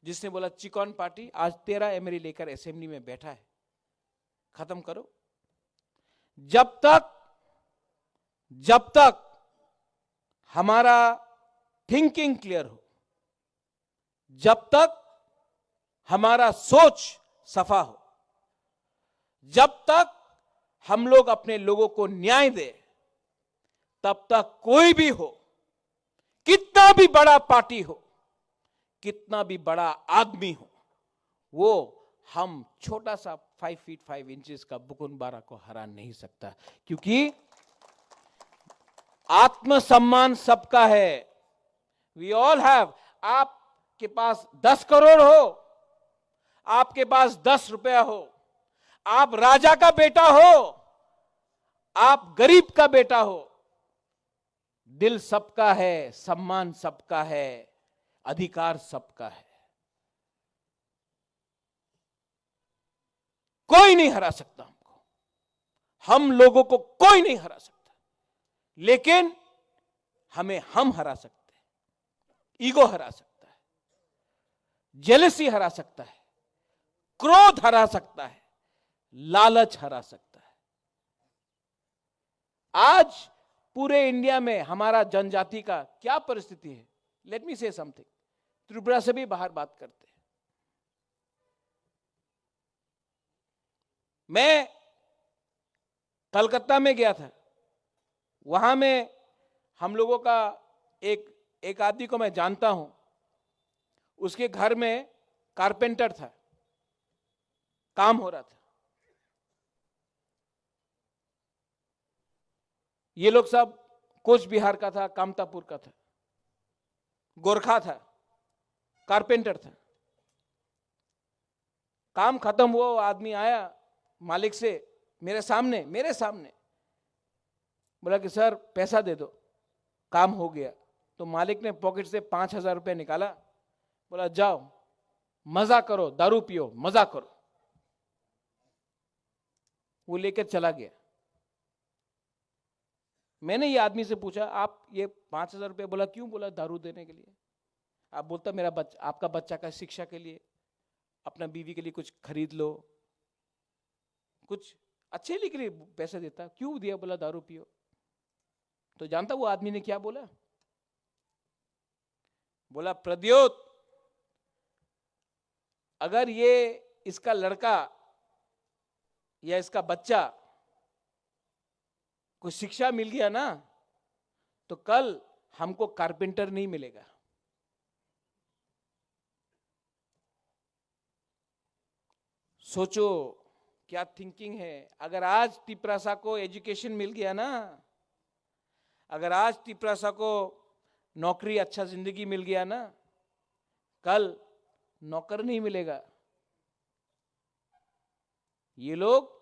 जिसने बोला चिकन पार्टी, आज तेरह एमएलए लेकर असेंबली में बैठा है, खत्म करो। जब तक, जब तक हमारा थिंकिंग क्लियर हो, जब तक हमारा सोच सफा हो, जब तक हम लोग अपने लोगों को न्याय दे, तब तक कोई भी हो, कितना भी बड़ा पार्टी हो, कितना भी बड़ा आदमी हो, वो हम छोटा सा फ़ाइव फीट फ़ाइव इंचेस का बुकुन बारा को हरा नहीं सकता, क्योंकि आत्मसम्मान सबका है। We all have। आपके पास दस करोड़ हो, आपके पास दस रुपया हो, आप राजा का बेटा हो, आप गरीब का बेटा हो, दिल सबका है, सम्मान सबका है, अधिकार सबका है। कोई नहीं हरा सकता हमको, हम लोगों को कोई नहीं हरा सकता, लेकिन हमें हम हरा सकते हैं। ईगो हरा सकता है, जेलसी हरा सकता है, क्रोध हरा सकता है, लालच हरा सकता है। आज पूरे इंडिया में हमारा जनजाति का क्या परिस्थिति है? लेट मी से समथिंग। त्रिपुरा से भी बाहर बात करते हैं। मैं कलकत्ता में गया था, वहां में हम लोगों का एक, एक आदमी को मैं जानता हूं। उसके घर में कारपेंटर था, काम हो रहा था। ये लोग सब कोच बिहार का था, कामतापुर का था, गोरखा था, कारपेंटर था। काम खत्म हुआ, वो आदमी आया मालिक से, मेरे सामने, मेरे सामने बोला कि सर, पैसा दे दो, काम हो गया। तो मालिक ने पॉकेट से पाँच हजार रुपया निकाला, बोला, जाओ, मजा करो, दारू पियो, मजा करो। वो लेकर चला गया। मैंने ये आदमी से पूछा, आप ये पाँच हजार रुपये बोला, क्यों बोला? दारू देने के लिए। आप बोलता, मेरा बच्चा, आपका बच्चा का शिक्षा के लिए, अपना बीवी के लिए कुछ खरीद लो, कुछ अच्छे लिए के लिए पैसा देता, क्यों दिया? बोला, दारू पियो। तो जानता वो आदमी ने क्या बोला? बोला, प्रद्योत, अगर ये, इसका लड़का या इसका बच्चा को शिक्षा मिल गया ना, तो कल हमको कारपेंटर नहीं मिलेगा। सोचो, क्या थिंकिंग है। अगर आज तिपरासा को एजुकेशन मिल गया ना, अगर आज तिपरासा को नौकरी, अच्छा जिंदगी मिल गया ना, कल नौकर नहीं मिलेगा। ये लोग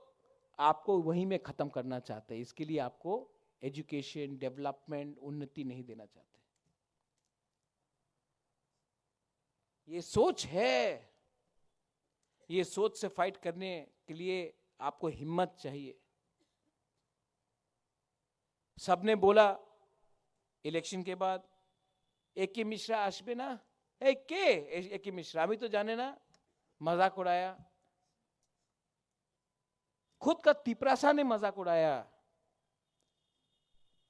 आपको वहीं में खत्म करना चाहते हैं। इसके लिए आपको एजुकेशन, डेवलपमेंट, उन्नति नहीं देना चाहते। ये सोच है, ये सोच से फाइट करने के लिए आपको हिम्मत चाहिए। सबने बोला इलेक्शन के बाद, "ए के मिश्रा आसबे ना?" ए के? ए के मिश्रा, अभी तो जाने ना, मजाक उड़ाया। खुद का तिपरासा ने मजाक उड़ाया।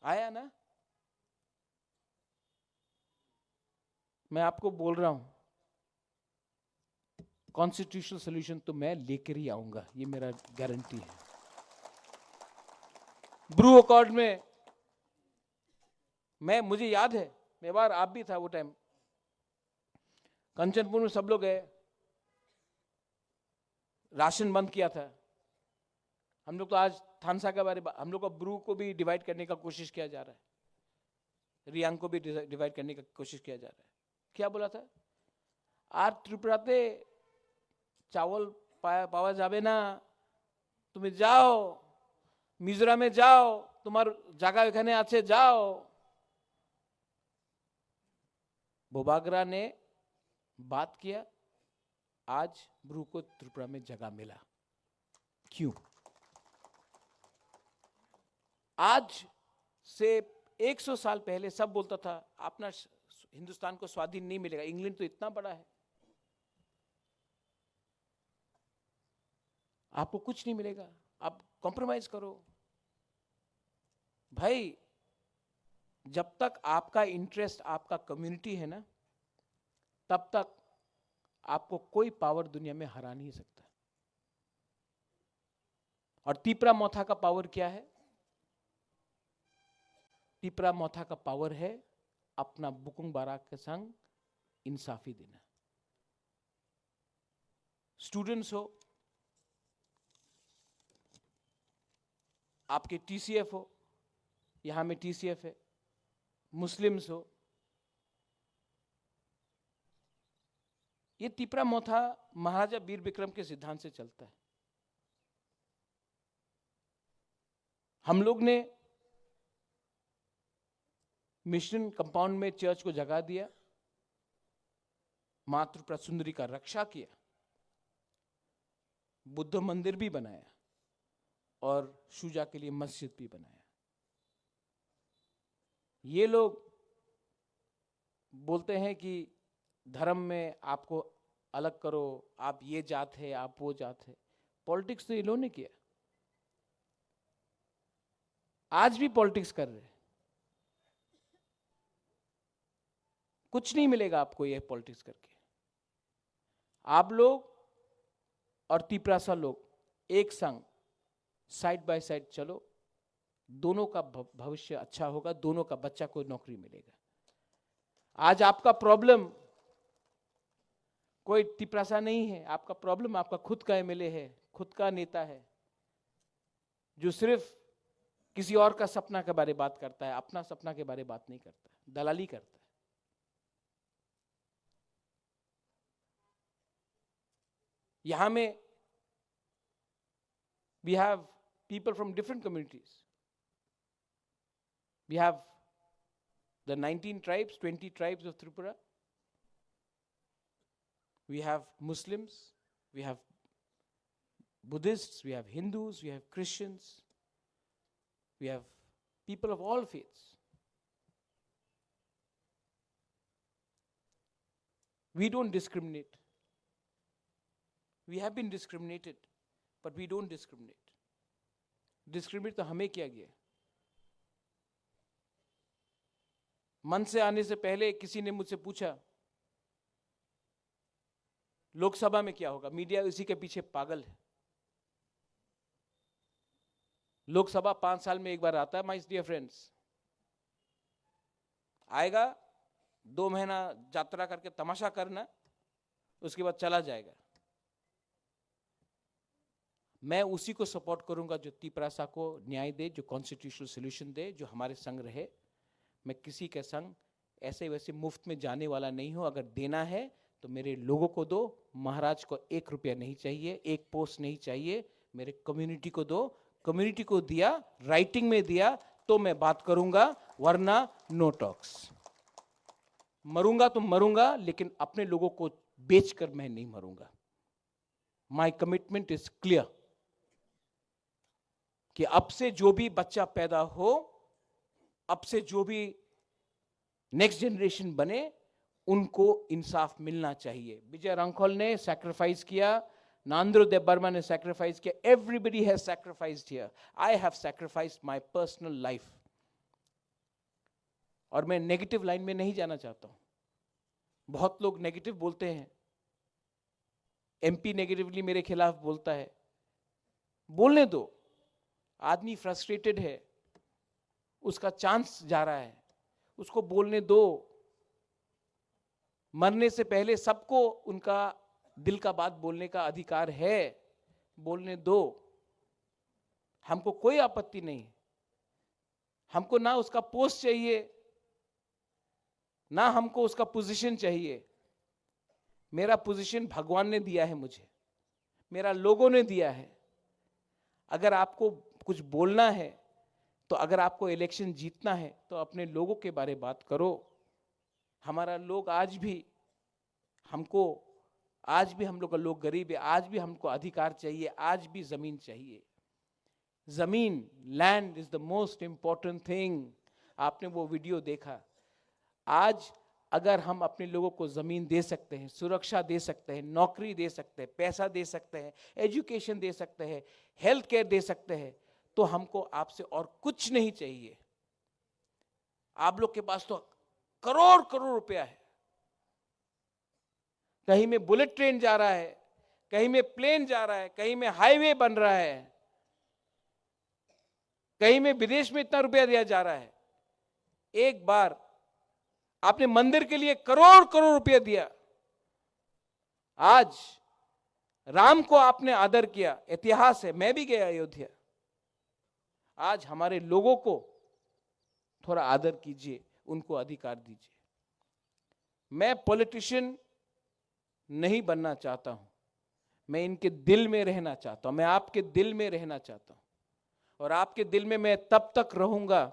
आया ना? मैं आपको बोल रहा हूं, कॉन्स्टिट्यूशनल सॉल्यूशन तो मैं लेकर ही आऊंगा, ये मेरा गारंटी है। ब्रू अकॉर्ड में मैं, मुझे याद है, मैं बार आप भी था वो टाइम, कंचनपुर में सब लोग गए, राशन बंद किया था। हम लोग तो आज थानसा के बारे, हम लोग को ब्रू को भी डिवाइड करने का कोशिश किया जा रहा है, रियांग को भी डिवाइड करने का कोशिश किया जा रहा है। क्या बोला था? আর ত্রিপুরাতে চাউল পা-, পাওয়া যাবে না, তুমি যাও, মিজোরামে যাও, তোমার জায়গা ওখানে আছে, যাও। बोबागरा ने बात किया, आज ब्रू को त्रिपुरा में जगह मिला। क्यों? आज से एक सौ साल पहले सब बोलता था, अपना स-, हिंदुस्तान को स्वाधीन नहीं मिलेगा, इंग्लैंड तो इतना बड़ा है, आपको कुछ नहीं मिलेगा, आप कॉम्प्रोमाइज करो। भाई, जब तक आपका इंटरेस्ट, आपका कम्युनिटी है ना, तब तक आपको कोई पावर दुनिया में हरा नहीं सकता। और तिपरा मोथा का पावर क्या है? तिपरा मोथा का पावर है अपना बुकुंग बारा के संग इंसाफी देना। स्टूडेंट्स हो, आपके टीसीएफ हो, यहां में टीसीएफ है, मुस्लिम्स हो, ये तिपरा मोथा महाराजा वीर विक्रम के सिद्धांत से चलता है। हम लोग ने मिशन कंपाउंड में चर्च को जगह दिया, माँ त्रिपुरा सुंदरी का रक्षा किया, बुद्ध मंदिर भी बनाया और शुजा के लिए मस्जिद भी बनाया। ये लोग बोलते हैं कि धर्म में आपको अलग करो, आप ये जात है, आप वो जात है। पॉलिटिक्स तो ये लोगों ने किया, आज भी पॉलिटिक्स कर रहे हैं। कुछ नहीं मिलेगा आपको ये पॉलिटिक्स करके। आप लोग और तिपरासा लोग एक संग साइड बाय साइड चलो, दोनों का भ-, भविष्य अच्छा होगा, दोनों का बच्चा को नौकरी मिलेगा। आज आपका प्रॉब्लम कोई तिपरासा नहीं है, आपका प्रॉब्लम आपका खुद का एमएलए है, खुद का नेता है, जो सिर्फ किसी और का सपना के बारे बात करता है, अपना सपना के बारे बात नहीं करता, दलाली करता है। यहाँ में we have people from different communities. We have the nineteen tribes, twenty tribes of Tripura. We have Muslims, we have Buddhists, we have Hindus, we have Christians, we have people of all faiths. We don't discriminate. We have been discriminated, but we don't discriminate. Discriminate तो हमें किया गया है। मंच से आने से पहले किसी ने मुझसे पूछा, लोकसभा में क्या होगा? मीडिया उसी के पीछे पागल है। लोकसभा पांच साल में एक बार आता है, my dear friends। आएगा, दो महीना यात्रा करके तमाशा करना, उसके बाद चला जाएगा। मैं उसी को सपोर्ट करूंगा जो तिपरासा को न्याय दे, जो कॉन्स्टिट्यूशनल सॉल्यूशन दे, जो हमारे संग रहे। मैं किसी के संग ऐसे वैसे मुफ्त में जाने वाला नहीं हूं। अगर देना है तो मेरे लोगों को दो। महाराज को एक रुपया नहीं चाहिए, एक पोस्ट नहीं चाहिए, मेरे कम्युनिटी को दो। कम्युनिटी को दिया, राइटिंग में दिया, तो मैं बात करूंगा, वरना नो टॉक्स। मरूंगा तो मरूंगा, लेकिन अपने लोगों को बेचकर मैं नहीं मरूंगा। My commitment is clear कि अब से जो भी बच्चा पैदा हो, अब से जो भी नेक्स्ट जनरेशन बने, उनको इंसाफ मिलना चाहिए। विजय रंखोल ने सैक्रिफाइस किया, नांद्रो देव वर्मा ने सैक्रिफाइस किया, everybody has sacrificed here. I have sacrificed my personal life. और मैं नेगेटिव लाइन में नहीं जाना चाहता हूं। बहुत लोग नेगेटिव बोलते हैं, एमपी नेगेटिवली मेरे खिलाफ बोलता है, बोलने दो। आदमी फ्रस्ट्रेटेड है, उसका चांस जा रहा है, उसको बोलने दो। मरने से पहले सबको उनका दिल का बात बोलने का अधिकार है, बोलने दो। हमको कोई आपत्ति नहीं। हमको ना उसका पोस्ट चाहिए, ना हमको उसका पोजीशन चाहिए। मेरा पोजीशन भगवान ने दिया है मुझे, मेरा लोगों ने दिया है। अगर आपको कुछ बोलना है, तो अगर आपको इलेक्शन जीतना है, तो अपने लोगों के बारे बात करो। हमारा लोग आज भी हमको, आज भी हम लोग का लोग गरीब है, आज भी हमको अधिकार चाहिए, आज भी जमीन चाहिए। जमीन, land is the most important thing. आपने वो वीडियो देखा। आज अगर हम अपने लोगों को जमीन दे सकते हैं, सुरक्षा दे सकते हैं, नौकरी दे सकते हैं, पैसा दे सकते हैं, एजुकेशन दे सकते हैं, हेल्थ केयर दे सकते हैं, तो हमको आपसे और कुछ नहीं चाहिए। आप लोग के पास तो करोड़ करोड़ रुपया है। कहीं में बुलेट ट्रेन जा रहा है, कहीं में प्लेन जा रहा है, कहीं में हाईवे बन रहा है, कहीं में विदेश में इतना रुपया दिया जा रहा है। एक बार आपने मंदिर के लिए करोड़ करोड़ रुपया दिया। आज राम को आपने आदर किया, इतिहास है, मैं भी गया अयोध्या। आज हमारे लोगों को थोड़ा आदर कीजिए, उनको अधिकार दीजिए। मैं पॉलिटिशियन नहीं बनना चाहता हूं, मैं इनके दिल में रहना चाहता हूं, मैं आपके दिल में रहना चाहता हूं। और आपके दिल में मैं तब तक रहूंगा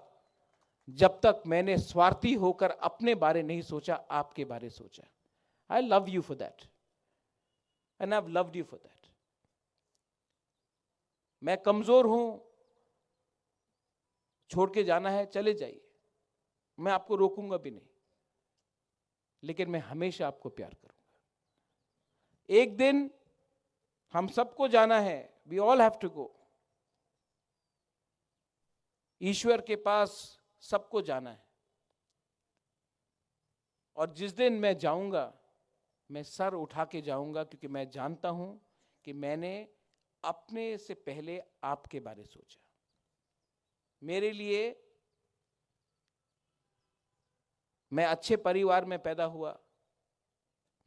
जब तक मैंने स्वार्थी होकर अपने बारे नहीं सोचा, आपके बारे सोचा। I love you for that and I've loved you for that। मैं कमजोर हूं, छोड़ के जाना है, चले जाइए, मैं आपको रोकूंगा भी नहीं, लेकिन मैं हमेशा आपको प्यार करूंगा। एक दिन हम सबको जाना है, we all have to go। ईश्वर के पास सबको जाना है। और जिस दिन मैं जाऊंगा, मैं सर उठा के जाऊंगा, क्योंकि मैं जानता हूं कि मैंने अपने से पहले आपके बारे सोचा। मेरे लिए, मैं अच्छे परिवार में पैदा हुआ,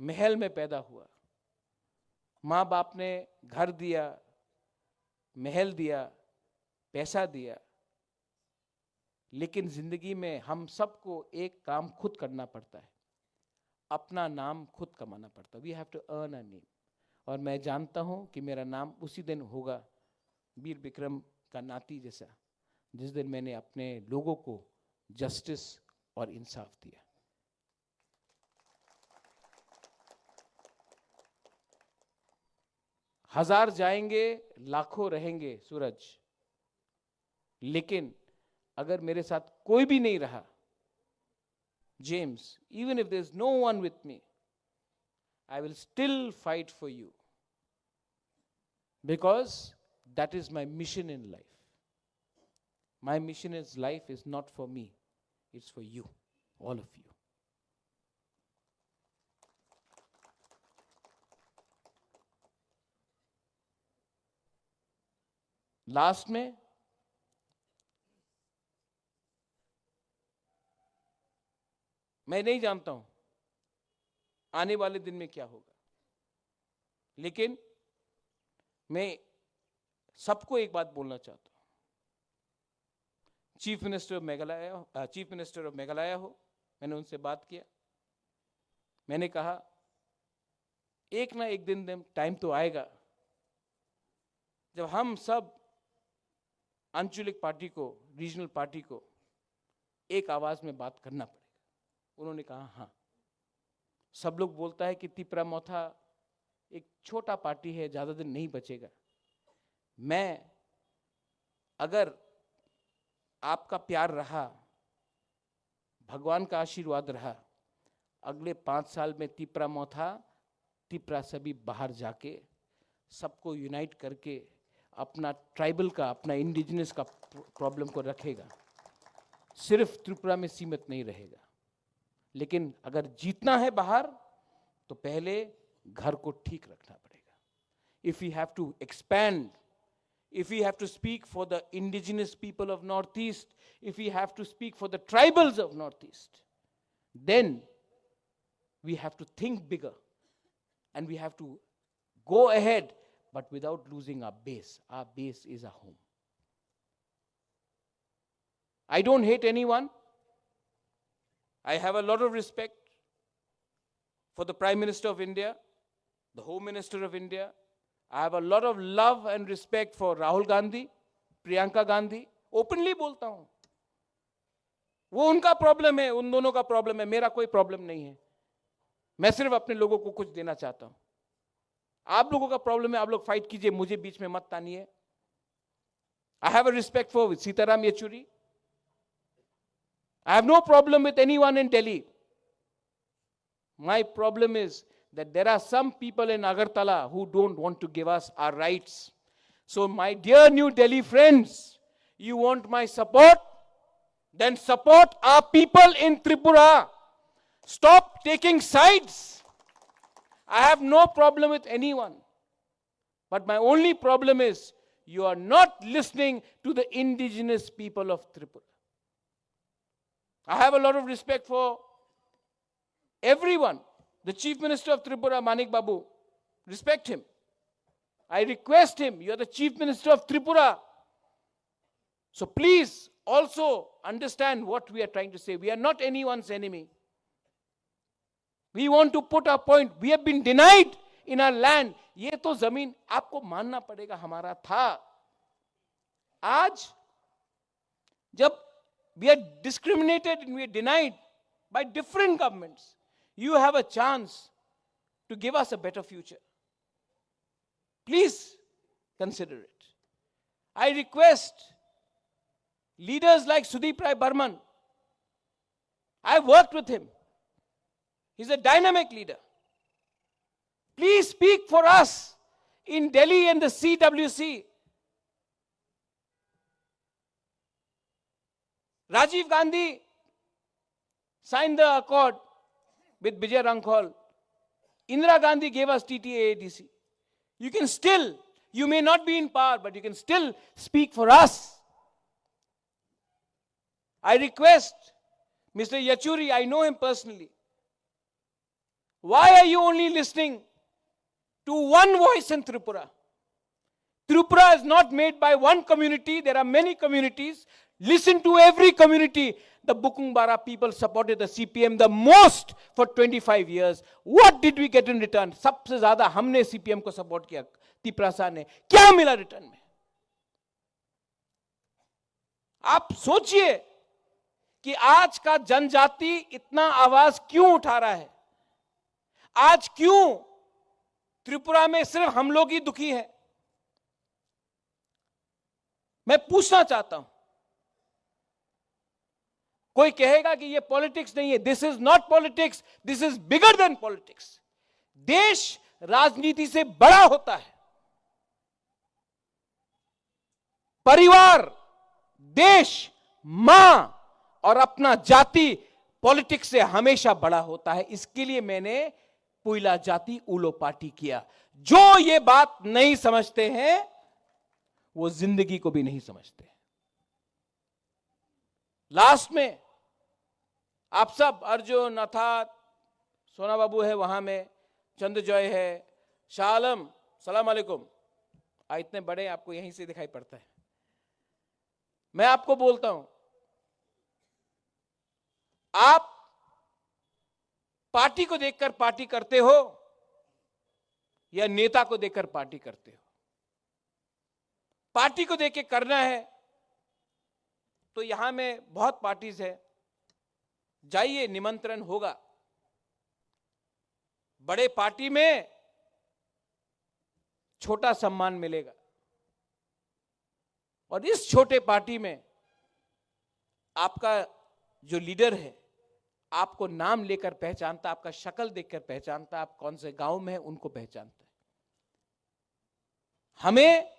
महल में पैदा हुआ, माँ बाप ने घर दिया, महल दिया, पैसा दिया, लेकिन जिंदगी में हम सबको एक काम खुद करना पड़ता है, अपना नाम खुद कमाना पड़ता है। We have to earn a name. और मैं जानता हूं कि मेरा नाम उसी दिन होगा वीर विक्रम का नाती जैसा, जिस दिन मैंने अपने लोगों को जस्टिस और इंसाफ दिया। हजार जाएंगे, लाखों रहेंगे सूरज, लेकिन अगर मेरे साथ कोई भी नहीं रहा, James, even if there is no one with me, I will still fight for you, because that is my mission in life. My mission in life is not for me, it's for you, all of you. Last में मैं नहीं जानता हूं आने वाले दिन में क्या होगा, लेकिन मैं सबको एक बात बोलना चाहता हूं। Chief minister of Meghalaya, chief minister of Meghalaya हो, मैंने उनसे बात किया। मैंने कहा, एक ना एक दिन, दिन टाइम तो आएगा जब हम सब आंचलिक पार्टी को, रीजनल पार्टी को एक आवाज में बात करना पड़ेगा। उन्होंने कहा, हाँ। सब लोग बोलता है कि तिपरा मोथा एक छोटा पार्टी है, ज्यादा दिन नहीं बचेगा। मैं, अगर आपका प्यार रहा, भगवान का आशीर्वाद रहा, अगले पाँच साल में तिपरा मोथा, तिपरा सभी बाहर जाके सबको यूनाइट करके अपना ट्राइबल का, अपना इंडिजिनस का प्रॉब्लम को रखेगा। सिर्फ त्रिपुरा में सीमित नहीं रहेगा। लेकिन अगर जीतना है बाहर, तो पहले घर को ठीक रखना पड़ेगा। If we have to expand, if we have to speak for the indigenous people of Northeast, if we have to speak for the tribals of Northeast, then we have to think bigger and we have to go ahead, but without losing our base. Our base is our home. I don't hate anyone. I have a lot of respect for the Prime Minister of India, the Home Minister of India. I have a lot of love and respect for Rahul Gandhi, Priyanka Gandhi. Openly बोलता हूं। वो उनका प्रॉब्लम है, उन दोनों का प्रॉब्लम है, मेरा कोई प्रॉब्लम नहीं है। मैं सिर्फ अपने लोगों को कुछ देना चाहता हूं। आप लोगों का प्रॉब्लम है, आप लोग फाइट कीजिए, मुझे बीच में मत तानिए। I have a respect for Sitaram Yechury. I have no problem with anyone in Delhi. My problem is that there are some people in Agartala who don't want to give us our rights. So, my dear New Delhi friends, you want my support? Then support our people in Tripura. Stop taking sides. I have no problem with anyone. But my only problem is you are not listening to the indigenous people of Tripura. I have a lot of respect for everyone. The Chief Minister of Tripura, Manik Babu, respect him. I request him, you are the Chief Minister of Tripura. So please also understand what we are trying to say. We are not anyone's enemy. We want to put our point. We have been denied in our land. ये तो जमीन आपको मानना पड़ेगा, हमारा था। आज जब we are discriminated and we are denied by different governments, you have a chance to give us a better future. Please consider it. I request leaders like Sudeep Rai Barman. I worked with him. He's a dynamic leader. Please speak for us in Delhi and the C W C. Rajiv Gandhi signed the accord with Vijay Rangkhol. Indira Gandhi gave us T T A A D C. You can still, you may not be in power, but you can still speak for us. I request Mister Yechury, I know him personally. Why are you only listening to one voice in Tripura? Tripura is not made by one community. There are many communities. Listen to every community. The Bukung Bara people supported the C P M the most for twenty-five years. What did we get in return? सबसे ज्यादा हमने सीपीएम को सपोर्ट किया, तिपरासा ने। क्या मिला रिटर्न में? आप सोचिए कि आज का जनजाति इतना आवाज क्यों उठा रहा है, आज क्यों त्रिपुरा में सिर्फ हम लोग ही दुखी हैं। मैं पूछना चाहता हूं, कोई कहेगा कि ये पॉलिटिक्स नहीं है? This is not politics, this is bigger than politics. देश राजनीति से बड़ा होता है। परिवार, देश, मां और अपना जाति पॉलिटिक्स से हमेशा बड़ा होता है। इसके लिए मैंने पुइला जाति उलो पार्टी किया। जो ये बात नहीं समझते हैं, वो जिंदगी को भी नहीं समझते। लास्ट में आप सब, अर्जुन, अर्थात सोना बाबू है वहां में, चंद्रजॉय है, शाह आलम, सलाम अलैकुम। आ, इतने बड़े, आपको यहीं से दिखाई पड़ता है। मैं आपको बोलता हूं, आप पार्टी को देखकर पार्टी करते हो या नेता को देखकर पार्टी करते हो? पार्टी को देख के करना है तो यहां में बहुत पार्टीज है, जाइए, निमंत्रण होगा। बड़े पार्टी में छोटा सम्मान मिलेगा, और इस छोटे पार्टी में आपका जो लीडर है, आपको नाम लेकर पहचानता, आपका शक्ल देखकर पहचानता, आप कौन से गांव में हैं, उनको पहचानता है। हमें,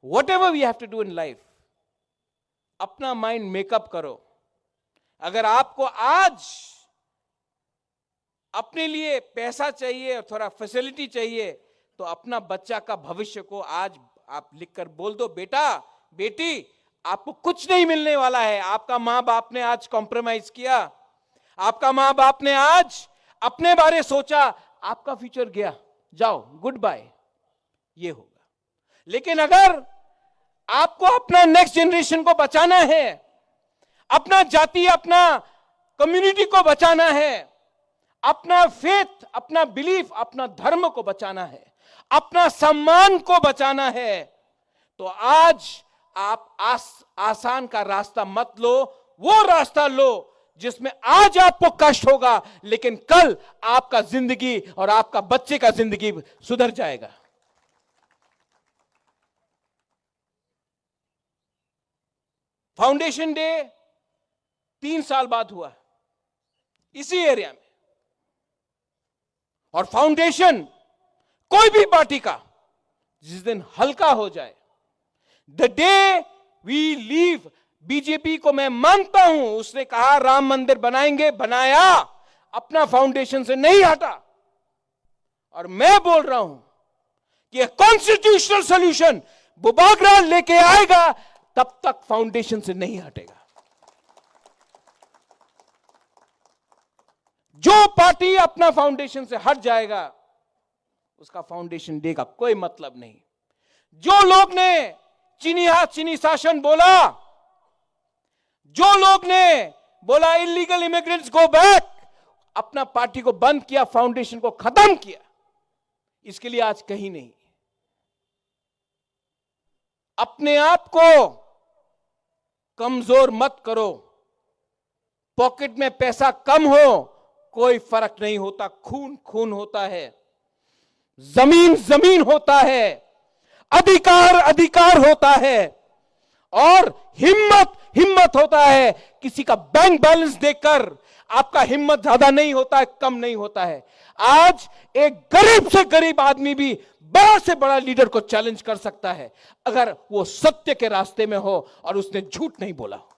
whatever we have to do in life, अपना माइंड मेकअप करो। अगर आपको आज अपने लिए पैसा चाहिए और थोड़ा फैसिलिटी चाहिए, तो अपना बच्चा का भविष्य को आज आप लिखकर बोल दो, "बेटा, बेटी, आपको कुछ नहीं मिलने वाला है। आपका माँ बाप ने आज कॉम्प्रोमाइज किया, आपका माँ बाप ने आज अपने बारे सोचा, आपका फ्यूचर गया, जाओ, गुड बाय।" ये होगा। लेकिन अगर आपको अपना नेक्स्ट जनरेशन को बचाना है, अपना जाति, अपना कम्युनिटी को बचाना है, अपना फेथ, अपना बिलीफ, अपना धर्म को बचाना है, अपना सम्मान को बचाना है, तो आज आप आस-, आसान का रास्ता मत लो, वो रास्ता लो जिसमें आज आपको कष्ट होगा, लेकिन कल आपका जिंदगी और आपका बच्चे का जिंदगी सुधर जाएगा। फाउंडेशन डे तीन साल बाद हुआ इसी एरिया में। और फाउंडेशन कोई भी पार्टी का जिस दिन हल्का हो जाए, the day we leave, BJP को मैं मानता हूं, उसने कहा राम मंदिर बनाएंगे, बनाया, अपना फाउंडेशन से नहीं हटा। और मैं बोल रहा हूं कि ये कॉन्स्टिट्यूशनल सॉल्यूशन बुबागरा लेके आएगा, तब तक फाउंडेशन से नहीं हटेगा। जो पार्टी अपना फाउंडेशन से हट जाएगा, उसका फाउंडेशन डे का कोई मतलब नहीं। जो लोग ने चीनी हाथ चीनी शासन बोला, जो लोग ने बोला इलीगल इमिग्रेंट्स गो बैक, अपना पार्टी को बंद किया, फाउंडेशन को खत्म किया, इसके लिए आज कहीं नहीं। अपने आप को कमजोर मत करो। पॉकेट में पैसा कम हो, कोई फर्क नहीं होता, खून खून होता है, जमीन जमीन होता है, अधिकार अधिकार होता है, और हिम्मत हिम्मत होता है। किसी का बैंक बैलेंस देखकर आपका हिम्मत ज्यादा नहीं होता है, कम नहीं होता है। आज एक गरीब से गरीब आदमी भी बड़ा से बड़ा लीडर को चैलेंज कर सकता है, अगर वो सत्य के रास्ते में हो और उसने झूठ नहीं बोला हो।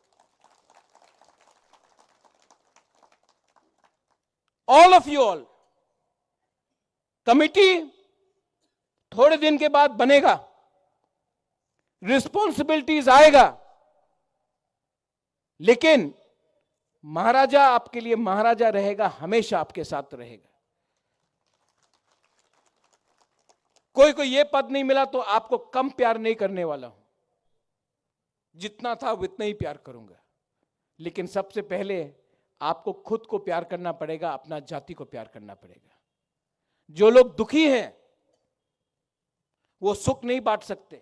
All of you all, committee थोड़े दिन के बाद बनेगा, रिस्पॉन्सिबिलिटीज आएगा, लेकिन महाराजा आपके लिए महाराजा रहेगा, हमेशा आपके साथ रहेगा। कोई को ये पद नहीं मिला तो आपको कम प्यार नहीं करने वाला हूं। जितना था उतना ही प्यार करूंगा, लेकिन सबसे पहले आपको खुद को प्यार करना पड़ेगा, अपना जाति को प्यार करना पड़ेगा। जो लोग दुखी हैं, वो सुख नहीं बांट सकते।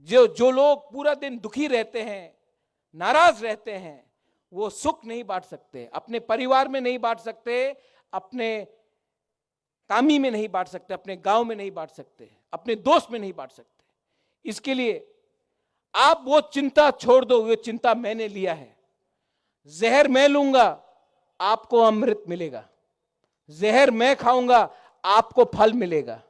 जो जो लोग पूरा दिन दुखी रहते हैं, नाराज रहते हैं, वो सुख नहीं बांट सकते, अपने परिवार में नहीं बांट सकते, अपने कामी में नहीं बांट सकते, अपने गांव में नहीं बांट सकते, अपने दोस्त में नहीं बांट सकते। इसके लिए आप वो चिंता छोड़ दो, ये चिंता मैंने लिया है। जहर मैं लूंगा, आपको अमृत मिलेगा। जहर मैं खाऊंगा, आपको फल मिलेगा।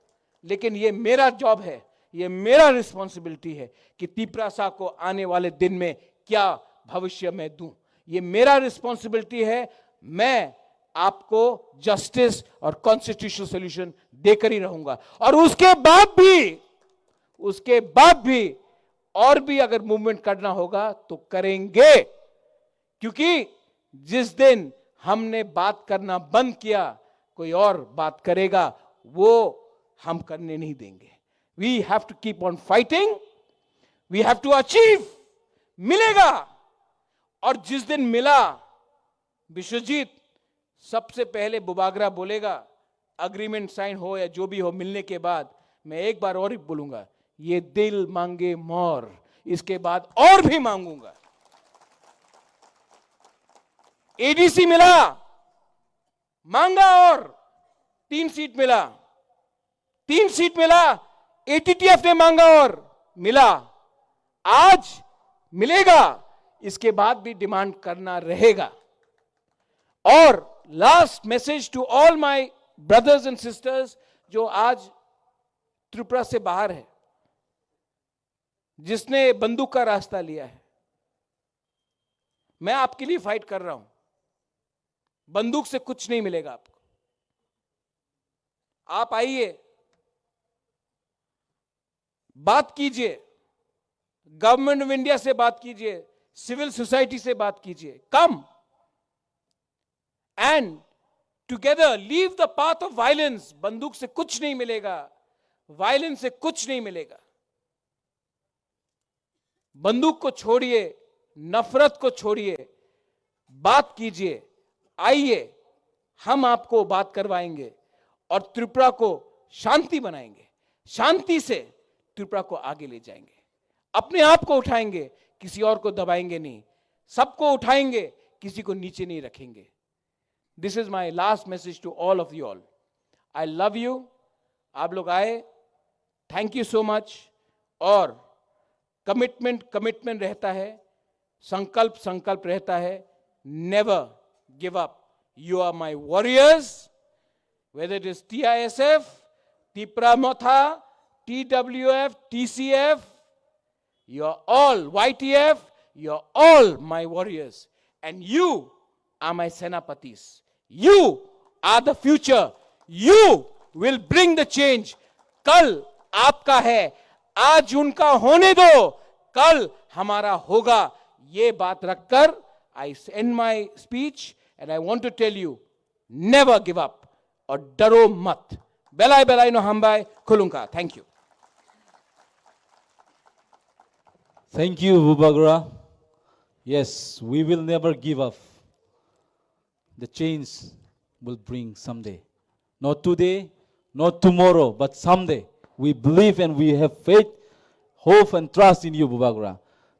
लेकिन ये मेरा जॉब है, ये मेरा रिस्पॉन्सिबिलिटी है कि तिपरासा को आने वाले दिन में क्या भविष्य मैं दूं। ये मेरा रिस्पॉन्सिबिलिटी है। मैं आपको जस्टिस और कॉन्स्टिट्यूशनल सॉल्यूशन देकर ही रहूंगा। और उसके बाद भी, उसके बाद भी और भी अगर मूवमेंट करना होगा तो करेंगे, क्योंकि जिस दिन हमने बात करना बंद किया, कोई और बात करेगा, वो हम करने नहीं देंगे। We have to keep on fighting, we have to achieve। मिलेगा। और जिस दिन मिला, विश्वजीत, सबसे पहले बुबागरा बोलेगा, एग्रीमेंट साइन हो या जो भी हो, मिलने के बाद मैं एक बार और ही बोलूंगा, ये दिल मांगे मोर, इसके बाद और भी मांगूंगा। एडीसी मिला, मांगा और तीन सीट मिला, तीन सीट मिला, एटीटीएफ ने मांगा और मिला, आज मिलेगा, इसके बाद भी डिमांड करना रहेगा। और last message to all my brothers and sisters, जो आज त्रिपुरा से बाहर है, जिसने बंदूक का रास्ता लिया है, मैं आपके लिए फाइट कर रहा हूं। बंदूक से कुछ नहीं मिलेगा आपको। आप आइए, बात कीजिए, गवर्नमेंट ऑफ इंडिया से बात कीजिए, सिविल सोसाइटी से बात कीजिए। Come and together leave the path of violence। बंदूक से कुछ नहीं मिलेगा, वायलेंस से कुछ नहीं मिलेगा। बंदूक को छोड़िए, नफरत को छोड़िए, बात कीजिए, आइए, हम आपको बात करवाएंगे और त्रिपुरा को शांति बनाएंगे, शांति से त्रिपुरा को आगे ले जाएंगे। अपने आप को उठाएंगे, किसी और को दबाएंगे नहीं। सबको उठाएंगे, किसी को नीचे नहीं रखेंगे। This is my last message to all of you all. I love you। आप लोग आए, थैंक यू सो मच। और कमिटमेंट कमिटमेंट रहता है, संकल्प संकल्प रहता है। Never give up। You are my warriors। Whether it is T I S F, Tipra Motha, T W F, T C F, you are all, Y T F, you are all my warriors, and you are my senapatis। You are the future। You will bring the change। कल आपका है, आज उनका होने दो, कल हमारा होगा। ये बात रखकर I end my speech and I want to tell you, never give up और डरो मत। Belai belai no hambai, khulungkha। Thank you। Thank you, Bubagra. Yes, we will never give up. The change will bring someday. Not today, not tomorrow, but someday. We believe and we have faith, hope and trust in you, Bubagra.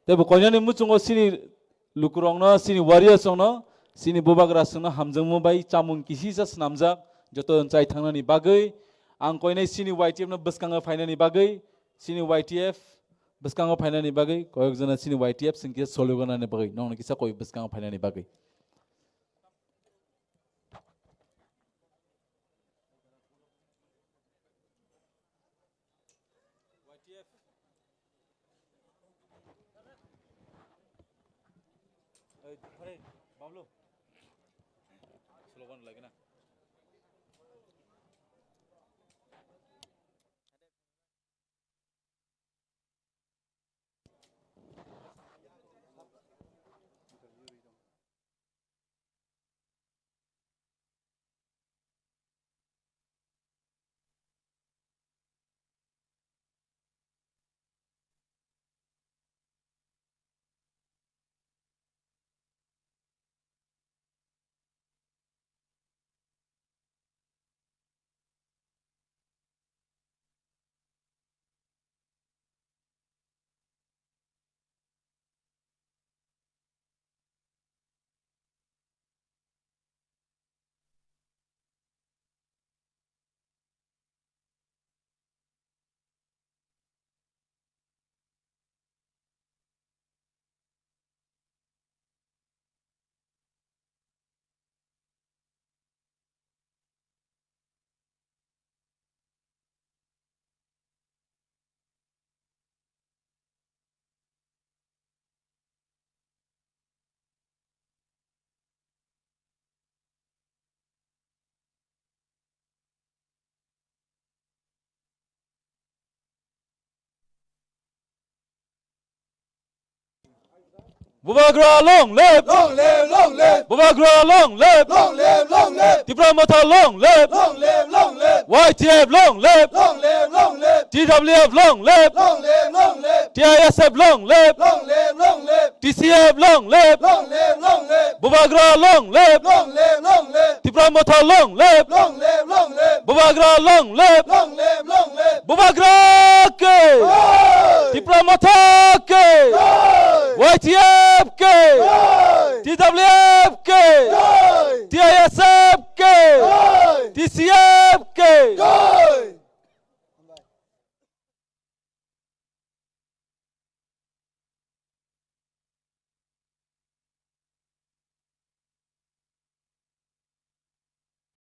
Tebo koinani muchungo sini lukurokno, sini warriors rokno, sini Bubagra songno hamjangmo bai chamung kisisa snamjak, joto chai thangnani bagwi. Ang koinai sini Y T F no bwskango phainani bagwi, sini Y T F bwskango phainani bagwi, koyok jona sini Y T F sing kisa solugonani bagwi, nongno kisa koi bwskango phainani bagwi. Bubagra long live! Long live, long live! Bubagra long live! Long live, long live! Tipra Motha long live! Long live, long live! Y T F long live! Long live, long live! T W F long live! Long live, long live! T I S F long live! Long live, long live! T C F long live! Long live, long live! Bubagra long live! Long live, long live! Tipra Motha long live! Long live, long live! Bubagra long live! Long live, long live! Bubagra ke! Jai! Tipra Motha ke! Jai! Y T F ke! Jai! T W F ke! Jai! T I S F ke! Jai! T C F ke! Jai!